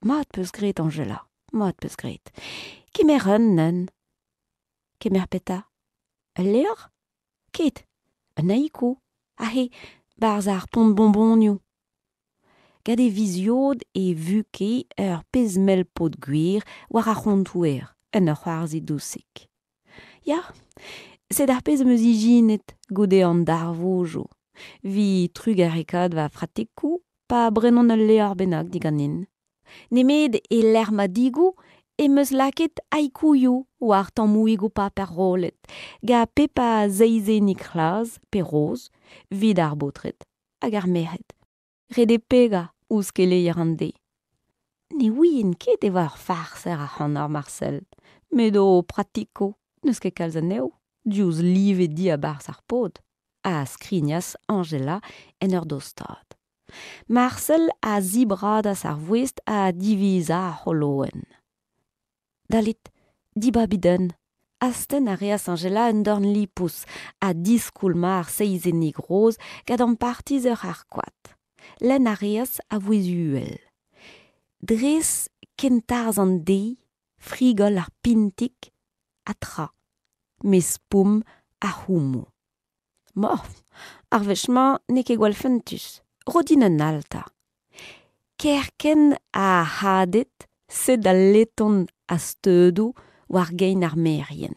Mat 'peus graet Anjela, mat 'peus graet. Kemer un neuze. Kemer petra? Ul levr? Ket, un haïku, aze, 'barzh ar pont-bonbonioù. Gant e viz-yod e vuke ur pezh mell pod-gwer war ar c'hontouer en ur c'hoarzhin dousik. Ya, sed ar pezh am eus ijinet goude an darvoudoù. 'Vit trugarekaat va fratikoù pa brenan ul levr bennak diganin. Nemet e-lec'h madigoù em eus lakaet haïkouioù war tammoùigoù paper rollet, gant pep a seizennig c'hlas pe roz 'vit ar baotred hag ar merc'hed. Ret eo pegañ ouzh keleier an deiz. Ne ouien ket e oa ur farser ac'hanoc'h Marcel, met ho pratikoù n'eus ket kalz anezho, diouzh live diabarzh ar paotr, a skrignas Añjela en ur dostaat. Marcel a zibradas ar voest ha divizañ ar c'holoenn. Dalit, dibabit un. Astenn a reas Añjela un dorn lipous ha diskoulmañ ar seizennig roz gant ampartiz ur c'harr-koad. Lenn a reas a vouezh uhel. Dres kentarzh an deiz, frigol ar pintig ha tra, me spoum ar c'hoummoù. Ma, ar wech-mañ n'eo ket gwall fentus. Ro din un all 'ta. Kerkent ha hadet, sed al leton a-steudoù war gein ar merien.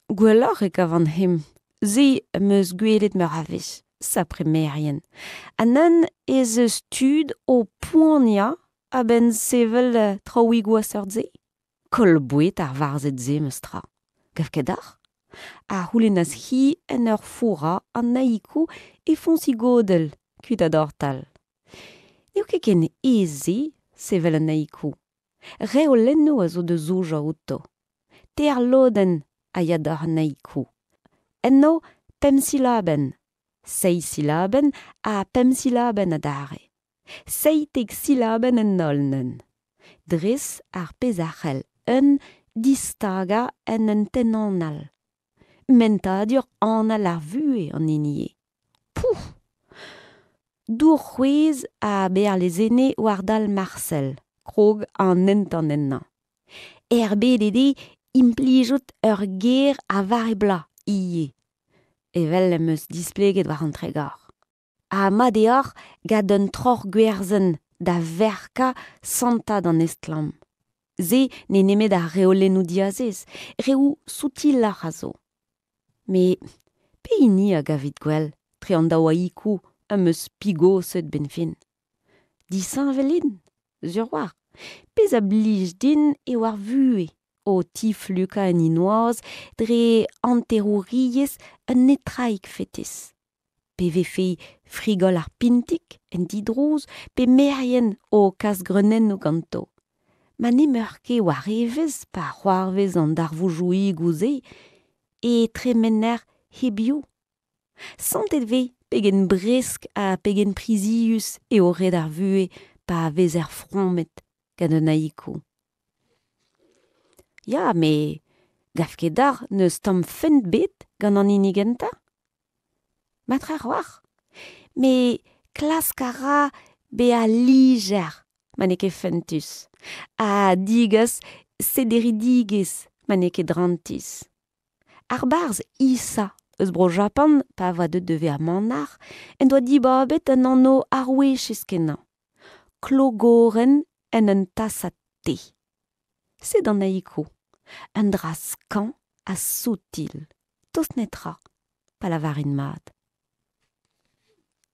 Gwelloc'h e kavan hemañ. Se am eus gwelet meur a wech, sapre merien. Ha neuze ez eus tud o poaniañ a-benn sevel traoùigoù a seurt-se? Koll boued ar varzhed-se memes tra. Gav ket deoc'h? A c'houlennas-hi en ur fourrañ an haiku e foñs he godell, kuit a dortal. N'eo ket ken aes-se sevel un haiku. Reolennoù a zo da zoujañ outo. Teir lodenn a ya d'oc'h an haiku. Enno pemp silabenn, seizh silabenn ha pemp silabenn adarre. 17 silabenn en holl neuze. Dres ar pezh a c'hell un distagañ en un tenn-anal. Mentadur anal ar vuhez an hini eo. Pouf! Dour c'hwezh a berlezenne war dal Marcel, krog an entan ennañ. Erbedet eo implijout ur ger a vare bloaz ivez, evel em eus displeget war an Tregor. Ha mat eo deoc'h gant un troc'h-gwerzenn da verkañ santad an estlamm. Se n'eo nemet ar reolennoù diazez, reoù soutiloc'h a zo. Met pehini a gavit gwell 'tre an daou haiku am eus pigoset 'benn fin? Disheñvel int, sur 'walc'h. Pezh a blij din eo ar vuhez o tiflukañ en he noazh dre hanterouriezh un netraig fetis. Pe vefe frigol ar pintig en didrouz pe merien o kas greunennoù ganto. Ma n'emeur ket war evezh pa c'hoarvez an darvoudoùigoù-se e tremener hebiou. Santet 'vez pegen bresk ha pegen prizius eo red ar vuhez pa vezer fromet gant un haiku. Ya, met 'gav ket deoc'h n'eus tamm fent 'bet gant an hini gentañ ? Matre a-walc'h. Met klask a ra bezañ lijer ma n'eo ket fentus ha degas sederidigezh ma n'eo ket drantis. Ar barzh Issa eus Bro-Japan pa oa deuet da vezañ manac'h en doa dibabet un anv arouezus-kenañ, Klogorenn en un tasad te. Sed an haiku, un dra skañv ha soutil, tost netra, pa lavarin mat.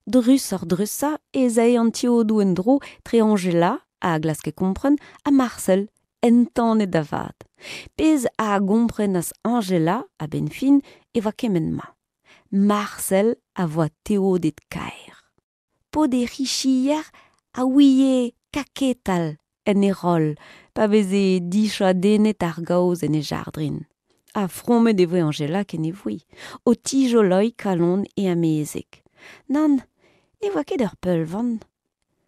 Drusoc'h-drusañ ez ae an teodoù en-dro tre Añjela, a glaske kompren, ha Marsel, entanet da vat. Pezh a gomprenas Añjela a-benn fin e oa kement-mañ. Marsel a voa teodet kaer. Paotr e c'hichier a ouie kaketal en e roll pa veze dichadennet ar gaoz en e jardrin. Ha fromet e voe Añjela ken e voe, o tijoloiñ kalon e amezeg. Nann, ne oa ket ur peulvan.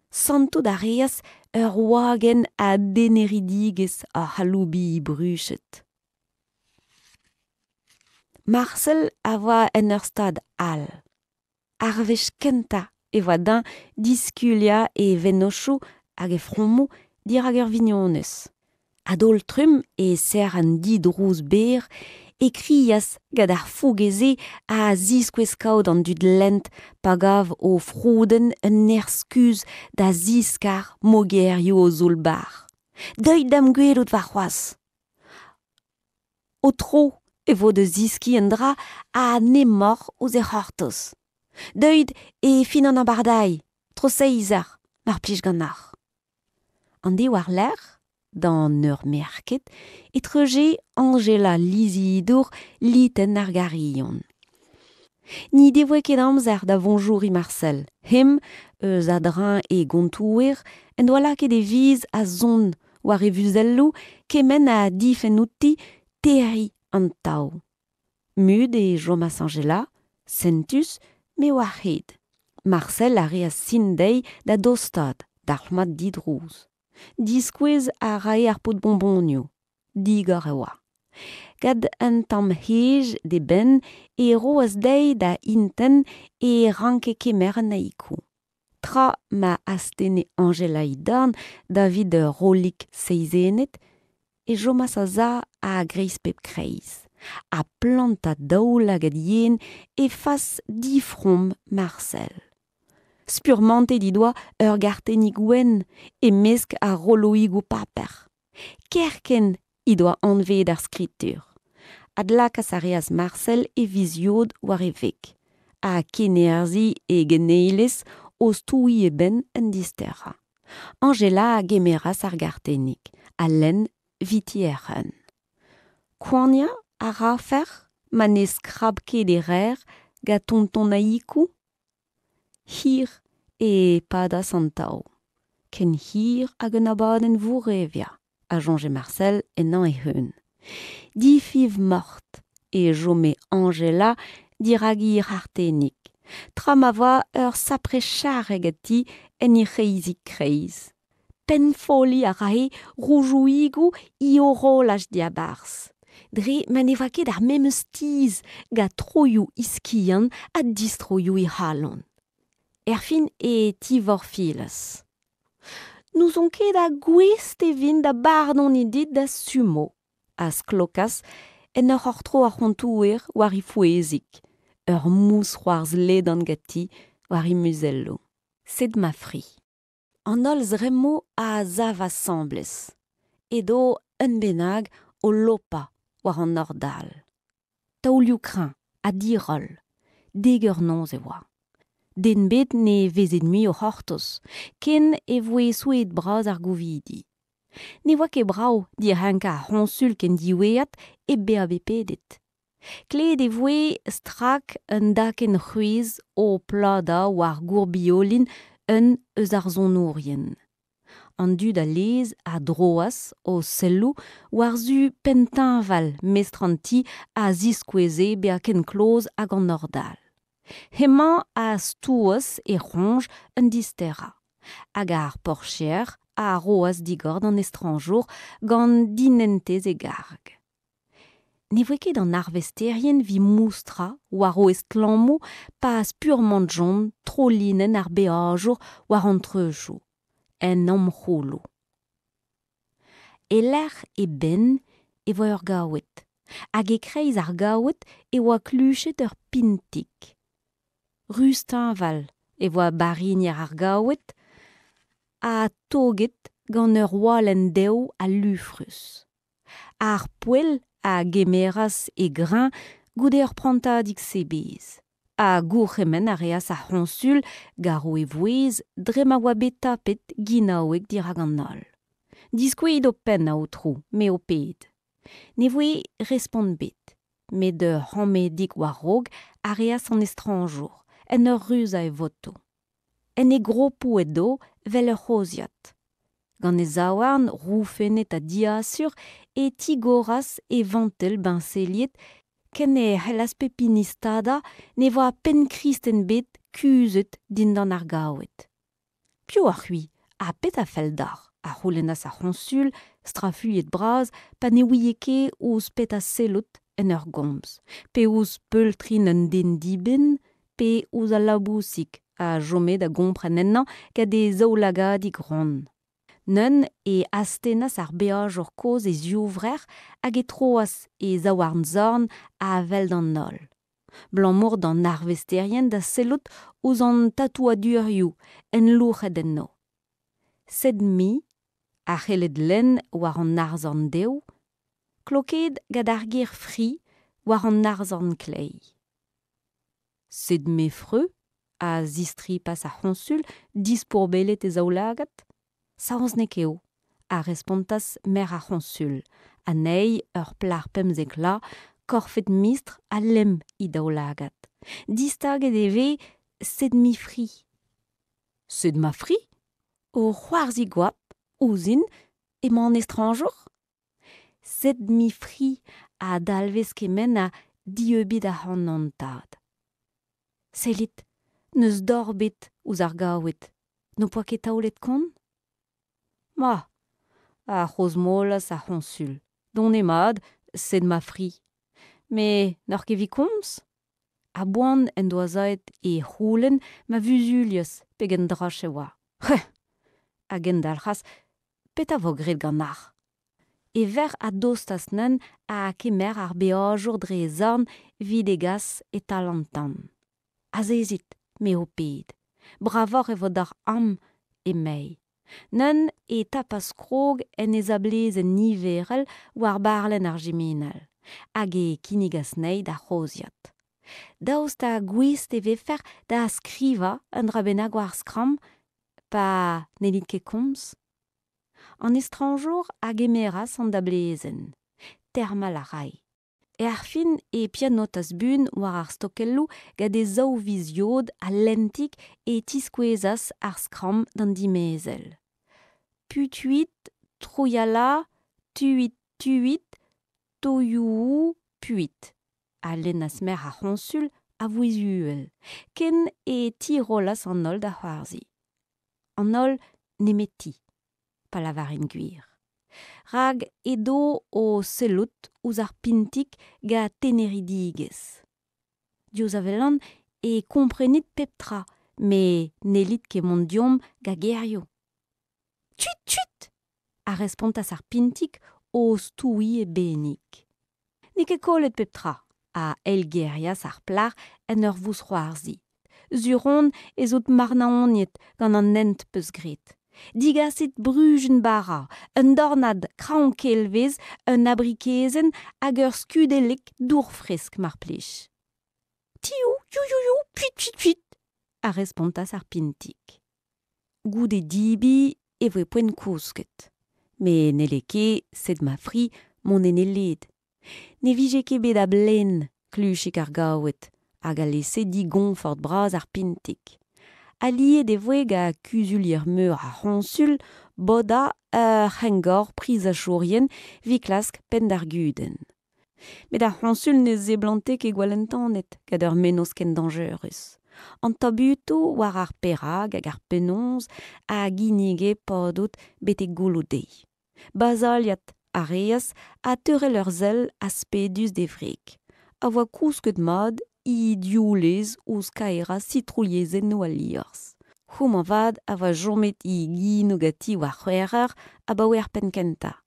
Santout a reas ur wagenn a deneridigezh oc'h aloubiñ he bruched. Marsel a oa en ur stad all. Ar wech kentañ e oa dezhañ diskuliañ e vennozhioù hag e fromoù dirak ur vignonez. A-daol-trumm e-serr an didrouz berr e krias gant ar fouge-se a ziskouez kaout an dud lent pa gav o froudenn un nerzh kuzh da ziskar mogerioù o zoull-bac'h. Deuit da'm gwelout warc'hoazh. Ho tro e vo da zeskiñ un dra ha n'emaoc'h ouzh e c'hortoz. Deuit e fin an abardaez, tro seizh eur, mar plij ganeoc'h. An deiz war-lerc'h, d'an eur merket, e treuje Añjela Lizidour litenn ar Garilhon. N'he devoe ket amzer da voñjouriñ Marcel, hemañ, eus a-dreñv e gontouer, en doa lakaet e viz a-zon war e vuzelloù kement ha difenn outi terriñ an tav. Mut e chomas Añjela, sentus, met war-c'hed. Marcel a reas sin dezhi da dostaat, dalc'hmat didrouz. Diskouez a rae ar paotr boñboñioù. Digor e oa. Gant un tamm hej d'e benn e roas dezhi da intent e ranke kemer un haiku. Tra ma astenne Añjela he dorn davit ur rollig seizennet e chomas a-sav a-greiz pep kreiz, ha plantañ daoulagad yen e fas difrom Marsel. Spurmantet he doa ur gartennig wenn e-mesk ar rolloùigoù paper. Kerkent he doa anveet ar skritur. Adlakaas a reas Marsel e viz-yod war e veg, ha kennerzhiñ e geneilez o stouiñ e benn un disterañ. Añjela a gemeras ar gartennig, ha lenn 'viti hec'h-un. Koaniañ a rafec'h ma ne skrab ket e rer gant tonton Aïkou ? Hir e padas an tav. Ken hir hag un abadenn voureviañ, a soñje Marcel ennañ e-un. Difiñv-mort e chome Añjela dirak he c'hartennig, tra ma oa ur sapre charre ganti en he c'hreizig-kreiz. Pennfolliñ a rae roudoùigoù he horolaj diabarzh, dre ma ne oa ket ar memes tizh gant troioù he skiant ha distroioù he c'halon. Erfin e tivorfilas. N'ouzon ket ha gouest e vin da bardoniñ dit da sumo, a sklokas en ur c'hortro ar c'hontouer war he fouezig, ur mousc'hoarzh ledan ganti war he muzelloù. Sed ma fri. An holl zremmoù a sav asambles. Edo un bennak o lopañ war an nor-dal. Taolioù kreñv ha diroll. Dek eur noz e oa. Den ebet ne vezed mui o c'hortoz, ken e voe souezhet-bras ar gouvidi. Ne oa ket brav direnkañ ar c'hoñsul ken diwezhat hep bezañ bet pedet. Klevet e voe strak un dakenn c'hwezh o pladañ war gourbiolin un eus ar sonourien. An dud a lez a droas o selloù war-zu penn teñval mestr an ti a ziskoueze bezañ ken kloz hag an nor-dal. Hemañ a stouas e c'hroñj un disterañ, hag ar porcher a roas digor d'an estrañjour gant dinentez e garg. Ne voe ket an arvesterien evit moustrañ war o estlammoù pa spurmantjont trolinenn ar beajour war an treuzoù, en amc'houloù. E-lec'h e benn e voe ur gaoued, hag e-kreiz ar gaoued e oa kluchet ur pintig. Ruz-teñval e voa barrinier ar gaoued ha toget gant ur walenn dev ha lufrus. Ar poell a gemeras e greñv goude ur prantadig sebez, ha gourc'hemenn a reas ar c'hoñsul garv e vouezh dre ma oa bet tapet ginaoueg dirak an holl. Diskouezit ho penn, aotrou, me ho ped. Ne voe respont ebet, met ur c'hammedig war-raok a reas an estrañjour en ur ruzañ e votoù. En e gropoù edo 'vel ur c'hozhiad. Gant e zaouarn roufennet ha diasur e tigoras e vantell beñseliet ken e c'hellas pep hini stadañ ne voa penn kristen ebet kuzhet dindan ar gaoued. Piv oc'h-c'hwi ha petra fell deoc'h? a c'houlennas ar c'hoñsul, strafuilhet-bras pa ne ouie ket ouzh petra sellout en ur gomz, pe ouzh peultrin un den dibenn, pe ouzh al labousig a chome da gompren ennañ gant e zaoulagadig ront. Neuze e astennas ar beajour kozh e zivrec'h hag e troas e zaouarn-zorn a-wel d'an holl, 'balamour d'an arvesterien da sellout ouzh an tatouadurioù enlouc'het enno. Sed me, a c'helled lenn war an arzorn dev, klokaet gant ar ger fri war an arzorn kleiz. Sed me freu, a zistripas ar c'hoñsul dispourbellet e zaoulagad. Saozneg eo, a respontas merc'h ar c'hoñsul, anezhi ur plac'h 15 vloaz, korfet mistr ha lemm he daoulagad. Distaget e vez sed me fri. Sed ma fri? O c'hoarzhin goap ouzhin emañ an estrañjour? Sed me fri a dalvez kement ha dieubit ac'hanon, tad. Sellit, n'eus dor ebet ouzh ar gaoued. N'ho poa ket taolet kont? Ma, a c'hrozmolas ar c'hoñsul, donemat, sed ma fri. Met n'oc'h ket evit komz? A-boan en doa saet e c'houlenn ma vuzulias pegen droch e oa. C'hweh! A gendalc'has, petra 'vo graet ganeoc'h? E verc'h a dostas neuze ha kemer ar beajour dre e zorn evit e gas e-tal an tan. Azezit, me ho ped. Bravoc'h e vo deoc'h amañ, emei. Neuze e tapas krog en e zablezenn niverel war barlenn ar jiminal hag e kinnigas anezhi d'ar c'hozhiad. Daoust ha gouest e vefec'h da skrivañ un dra bennak war skramm pa n'hellit ket komz? An estrañjour a gemeras an dablezenn. Termal a rae. Erfin e pianotas buan war ar stokelloù gant e zaou viz-yod ha lentik e tiskouezas ar skramm d'an dimezell. Putuit, troiala, tuit, tuit, toiou, puit, a lennas merc'h ar c'hoñsul a vouezh uhel, ken e tirollas an holl da c'hoarzhin. An holl nemeti. pa lavarin gwir. Rak edo o sellout ouzh ar pintig gant teneridigezh. Diouzh a welan e komprenit pep tra, met n'hellit ket mont deomp gant gerioù. Tuit, tuit ! a respontas ar pintig o stouiñ e bennig. N'eo ket kollet pep tra, a eilgerias ar plac'h en ur vousc'hoarzhiñ. Sur on ez out marnaoniet gant an hent 'peus graet. Digasit bruzun bara, un dornad kraoñ-kelvez, un abrikezenn hag ur skudellig dour fresk mar plij. Tiou, you-you-you, puit, puit, puit, a respontas ar pintig. Goude debriñ e voe poent kousket. Met n'helle ket, sed ma fri, mont en e led. Ne vije ket bet a-blen kluchig ar gaoued hag alese digoñfort bras ar pintig. Aliet e voe gant kuzulier-meur ar c'hoñsul bodañ ur c'hengor prizachourien evit klask penn d'ar gudenn. Met ar c'hoñsul ne seblante ket gwall entanet gant ur mennozh ken dañjerus. An tabutoù war ar perag hag ar penaos a ginnige padout betek gouloù-deiz. Bazhaliat a reas ha teurel ur sell aspedus d'e wreg, a oa kousket mat he divlez ouzh kaerañ sitrouilhezennoù al liorzh. Homañ 'vat a oa chomet he genoù ganti war c'hwec'h eur abaoe ar penn-kentañ,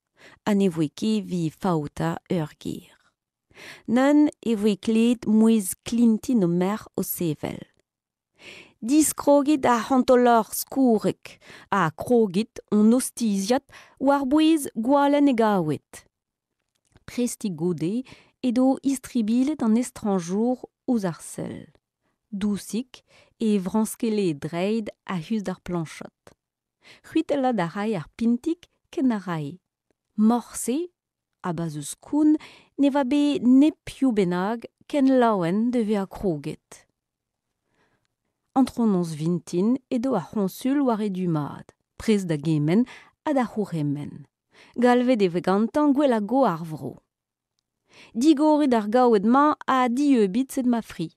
ha ne voe ket evit faoutañ ur ger. Neuze e voe klevet mouezh sklintin o merc'h o sevel. Diskrogit ar c'hantolor skourrek ha krogit hon ostiziad war-bouez gwalenn e gaoued. Prestik goude edo istribilhet an estrañjour ouzh ar sell. Dousik e vrañskelle e dreid a-us d'ar plañchod. C'hwitellat a rae ar pintig ken a rae. Morse, a-bas eus koun, ne oa bet nep piv bennak ken laouen da vezañ krouget. Antronoz vintin edo ar c'hoñsul war e du mat, prest da gemenn ha da c'hourc'hemenn. Galvet e voe gantañ gwellañ go ar vro. Digorit ar gaoued-mañ ha dieubit sed ma fri,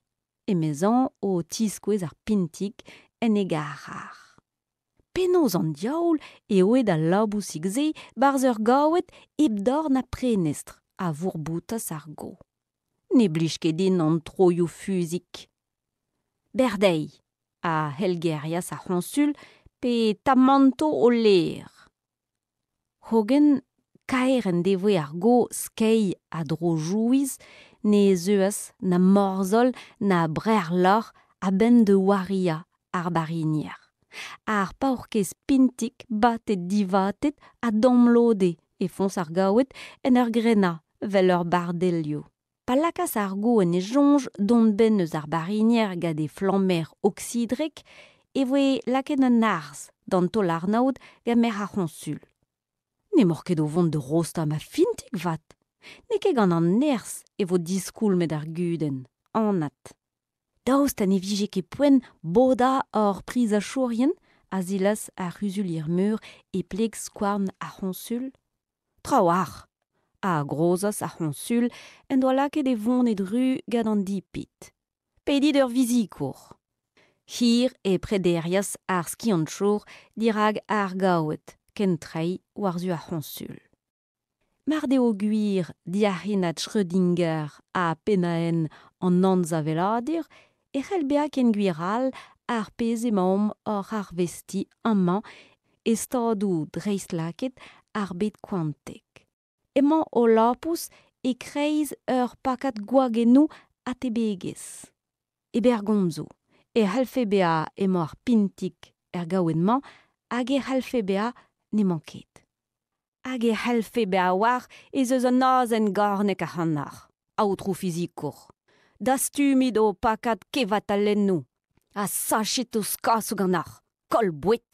emezañ o tiskouez ar pintig en e garc'har. Penaos an diaoul eo aet al labousig-se 'barzh ur gaoued hep dor na prenestr, a vourboutas ar go. Ne blij ket din an troioù fuzik. Bec'h dezhi, a helgerias ar c'hoñsul, pe tamanto ho lêr. Hogen kaer en devoe ar go skeiñ a-dro-jouiz ne zeuas na morzhol na brec'h-loc'h a-benn da wariañ ar barrinier. Ar paourkaezh pintig batet-divatet a damlode e foñs ar gaoued en ur grenañ 'vel ur barr-delioù. Pa lakaas ar go en e soñj dont 'benn eus ar barrinier gant e flammer oksidrek e voe lakaet un harz d'an taol-arnod gant merc'h ar c'hoñsul. N'emaoc'h ket o vont da rostañ ma fintig 'vat. N'eo ket gant an nerzh e vo diskoulmet ar gudenn, anat. Daoust ha ne vije ket poent bodañ hor prizachourien? a zilas ar c'huzulier-meur e pleg skouarn ar c'hoñsul. Trawalc'h! a grozas ar c'hoñsul en doa lakaet e voned ruz gant an dipit. Pedit ur vizikour. Hir e prederias ar skiantour dirak ar gaoued kent treiñ war-zu ar c'hoñsul. Mar deo gwir diac'hinad Schrödinger ha pennaenn an anzaveladur e c'hell bezañ ken gwir all ar pezh emaomp oc'h arvestiñ amañ e stadoù dreistlakaet ar bed kwantek. Emañ hol lapous e-kreiz ur pakad gwagennoù atebegezh. E berr gomzoù e c'hallfe bezañ emañ ar pintig er gaouenn-mañ hag e c'hallfe bezañ n'emañ ket. Hag e c'hallfe bezañ a-walc'h ez eus un azen gornek ac'hanoc'h, aotrou fizikour. Dastumit ho pakad kevatalennoù ha sachit ho skasoù ganeoc'h, koll boued!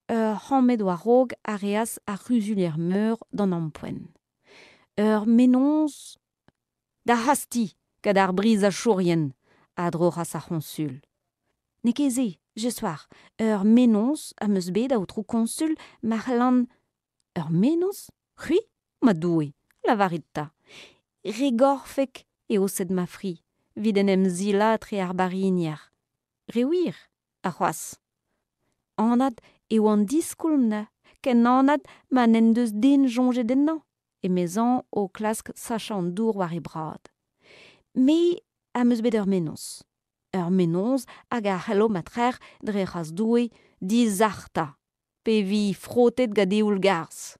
Ur c'hammed war-raok a reas ar c'huzulier-meur d'an ampoent. Ur mennozh da hastiñ gant ar brizachourien, a droc'has ar c'hoñsul. N'eo ket se, Jesoar, ur mennozh am eus bet, aotrou koñsul, ma c'hellan... Ur mennozh ? C'hwi ? Ma Doue, lavarit 'ta. Re gorfek eo sed ma fri evit en em silañ etre ar barrinier. Re wir, ha c'hoazh. Anat eo an diskoulm neuze, ken anat ma n'en deus den soñjet ennañ, emezañ o klask sachañ an dour war e brad. Me am eus bet ur mennozh. Ur mennozh hag a c'hello ma trec'h dre c'hras Doue disac'htañ pe vi frotet gant eoul-garzh.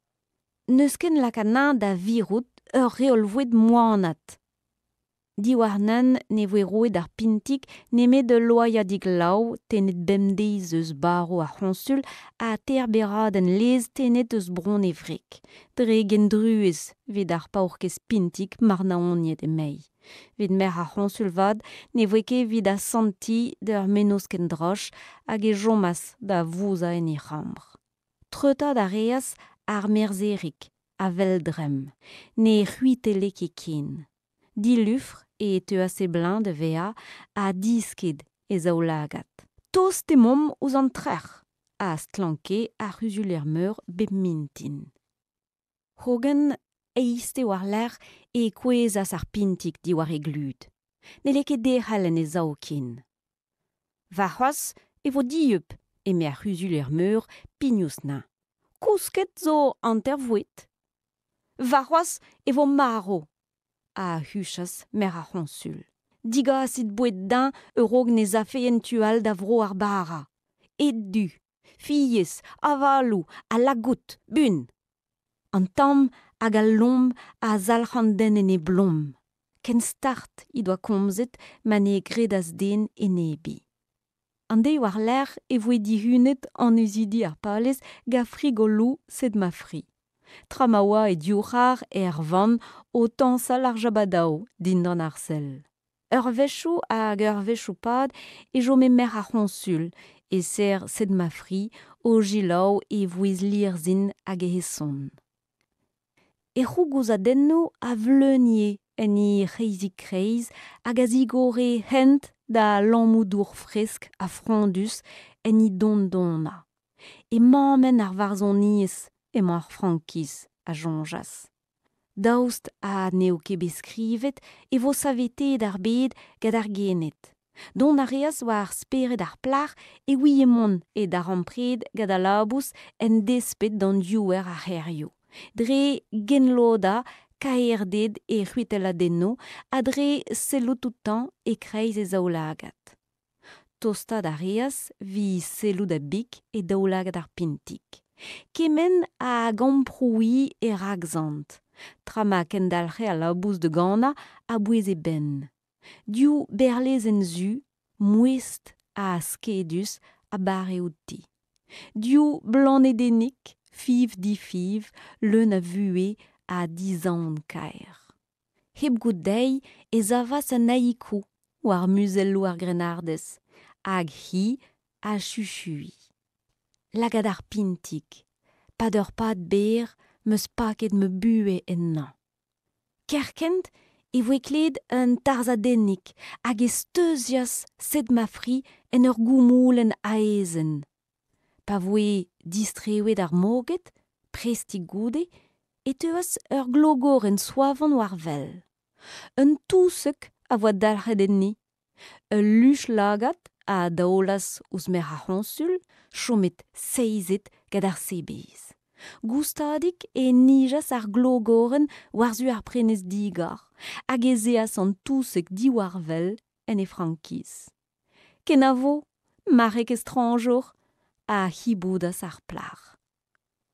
N'eus ken lakaat anezhañ da virout ur reol-voued moanat. Diwar neuze ne voe roet d'ar pintig nemet ul loaiadig laou tennet bemdez eus barv ar c'hoñsul ha teir beradenn laezh tennet eus bronn e wreg, dre gendruez evit ar paourkaezh pintig marnaoniet emezhi. Evit merc'h ar c'hoñsul 'vat ne voe ket evit asantiñ d'ur mennozh ken droch hag e chomas da vouzhañ en he c'hambr. Treutaat a reas ar merzherig a-wel-dremm. Ne c'hwitelle ket ken. Dilufr e teuas e bleuñv da vezañ ha disked e zaoulagad. Tost emaomp ouzh an trec'h! a stlanke ar c'huzulier-meur bep mintin. Hogen eizhtez war-lerc'h e kouezhas ar pintig diwar e glud. N'helle ket derc'hel en e sav ken. Warc'hoazh e vo dieub, eme ar c'huzulier-meur pignous-neuñv. Kousket zo hanter-voued. Warc'hoazh e vo marv, a huchas merc'h ar c'hoñsul. Digasit boued dezhañ a-raok ne 'z afe en tu all da vro ar bara. Ed-du, fiez, avaloù ha lagout, buan! An tamm hag al lomm a zalc'h an den en e blom. Ken start he doa komzet ma ne gredas den enebiñ. An deiz war-lerc'h e voe dihunet annezidi ar palez gant frigoloù Sed-ma-fri. Tra ma oa e div c'har er vann o tañsal ar jabadao dindan ar sell. Eurvezhioù hag eurvezhioù-pad e chome merc'h ar c'hoñsul e-ser Sed-ma-fri o selaou e vouezh lirzhin hag he son. E c'hougouzadennoù a vleunie en he c'hreizig-kreiz hag a zigore hent da lammoù dour fresk ha frondus en he don-donañ. E mammenn ar varzhoniezh emañ ar frankiz, a soñjas. Daoust ha n'eo ket bet skrivet e vo saveteet ar bed gant ar gened? Dont a reas war spered ar plac'h e ouie mont e darempred gant al labous en desped d'an diouer a c'herioù, dre genlodañ kaerded e c'hwitelladennoù ha dre sellout outañ e-kreiz e zaoulagad. Tostaat a reas evit sellout a-bik e daoulagad ar pintig. Kement hag amprouiñ e rakzant, tra ma kendalc'he al labous da ganañ a-bouez e benn. Div berlezenn zu, mouest ha skedus a bare outi. Div blanedennig fiñv-difiñv, leun a vuhez ha dizaon-kaer. Hep goût dezhi e savas un haiku war muzelloù ar grennardez, hag hi ha chuchuiñ. Lagad ar pintig, 'pad ur pad berr 'm eus paket ma buhez ennañ. Kerkent e voe klevet un tarzhadennig hag e steuzias sed ma fri en ur goumoulenn aezhenn. Pa voe distrewet ar moged, prestik goude, e teuas ur glogorenn soavon war wel. Un touseg a voa dalc'het enni. Ul luch-lagad a daolas ouzh merc'h ar c'hoñsul, chomet seizet gant ar sebez. Goustadik e nijas ar glogorenn war-zu ar prenestr digor hag ez eas an touseg diwar wel en e frankiz. Kenavo, marc'heg estrañjour! a hiboudas ar plac'h.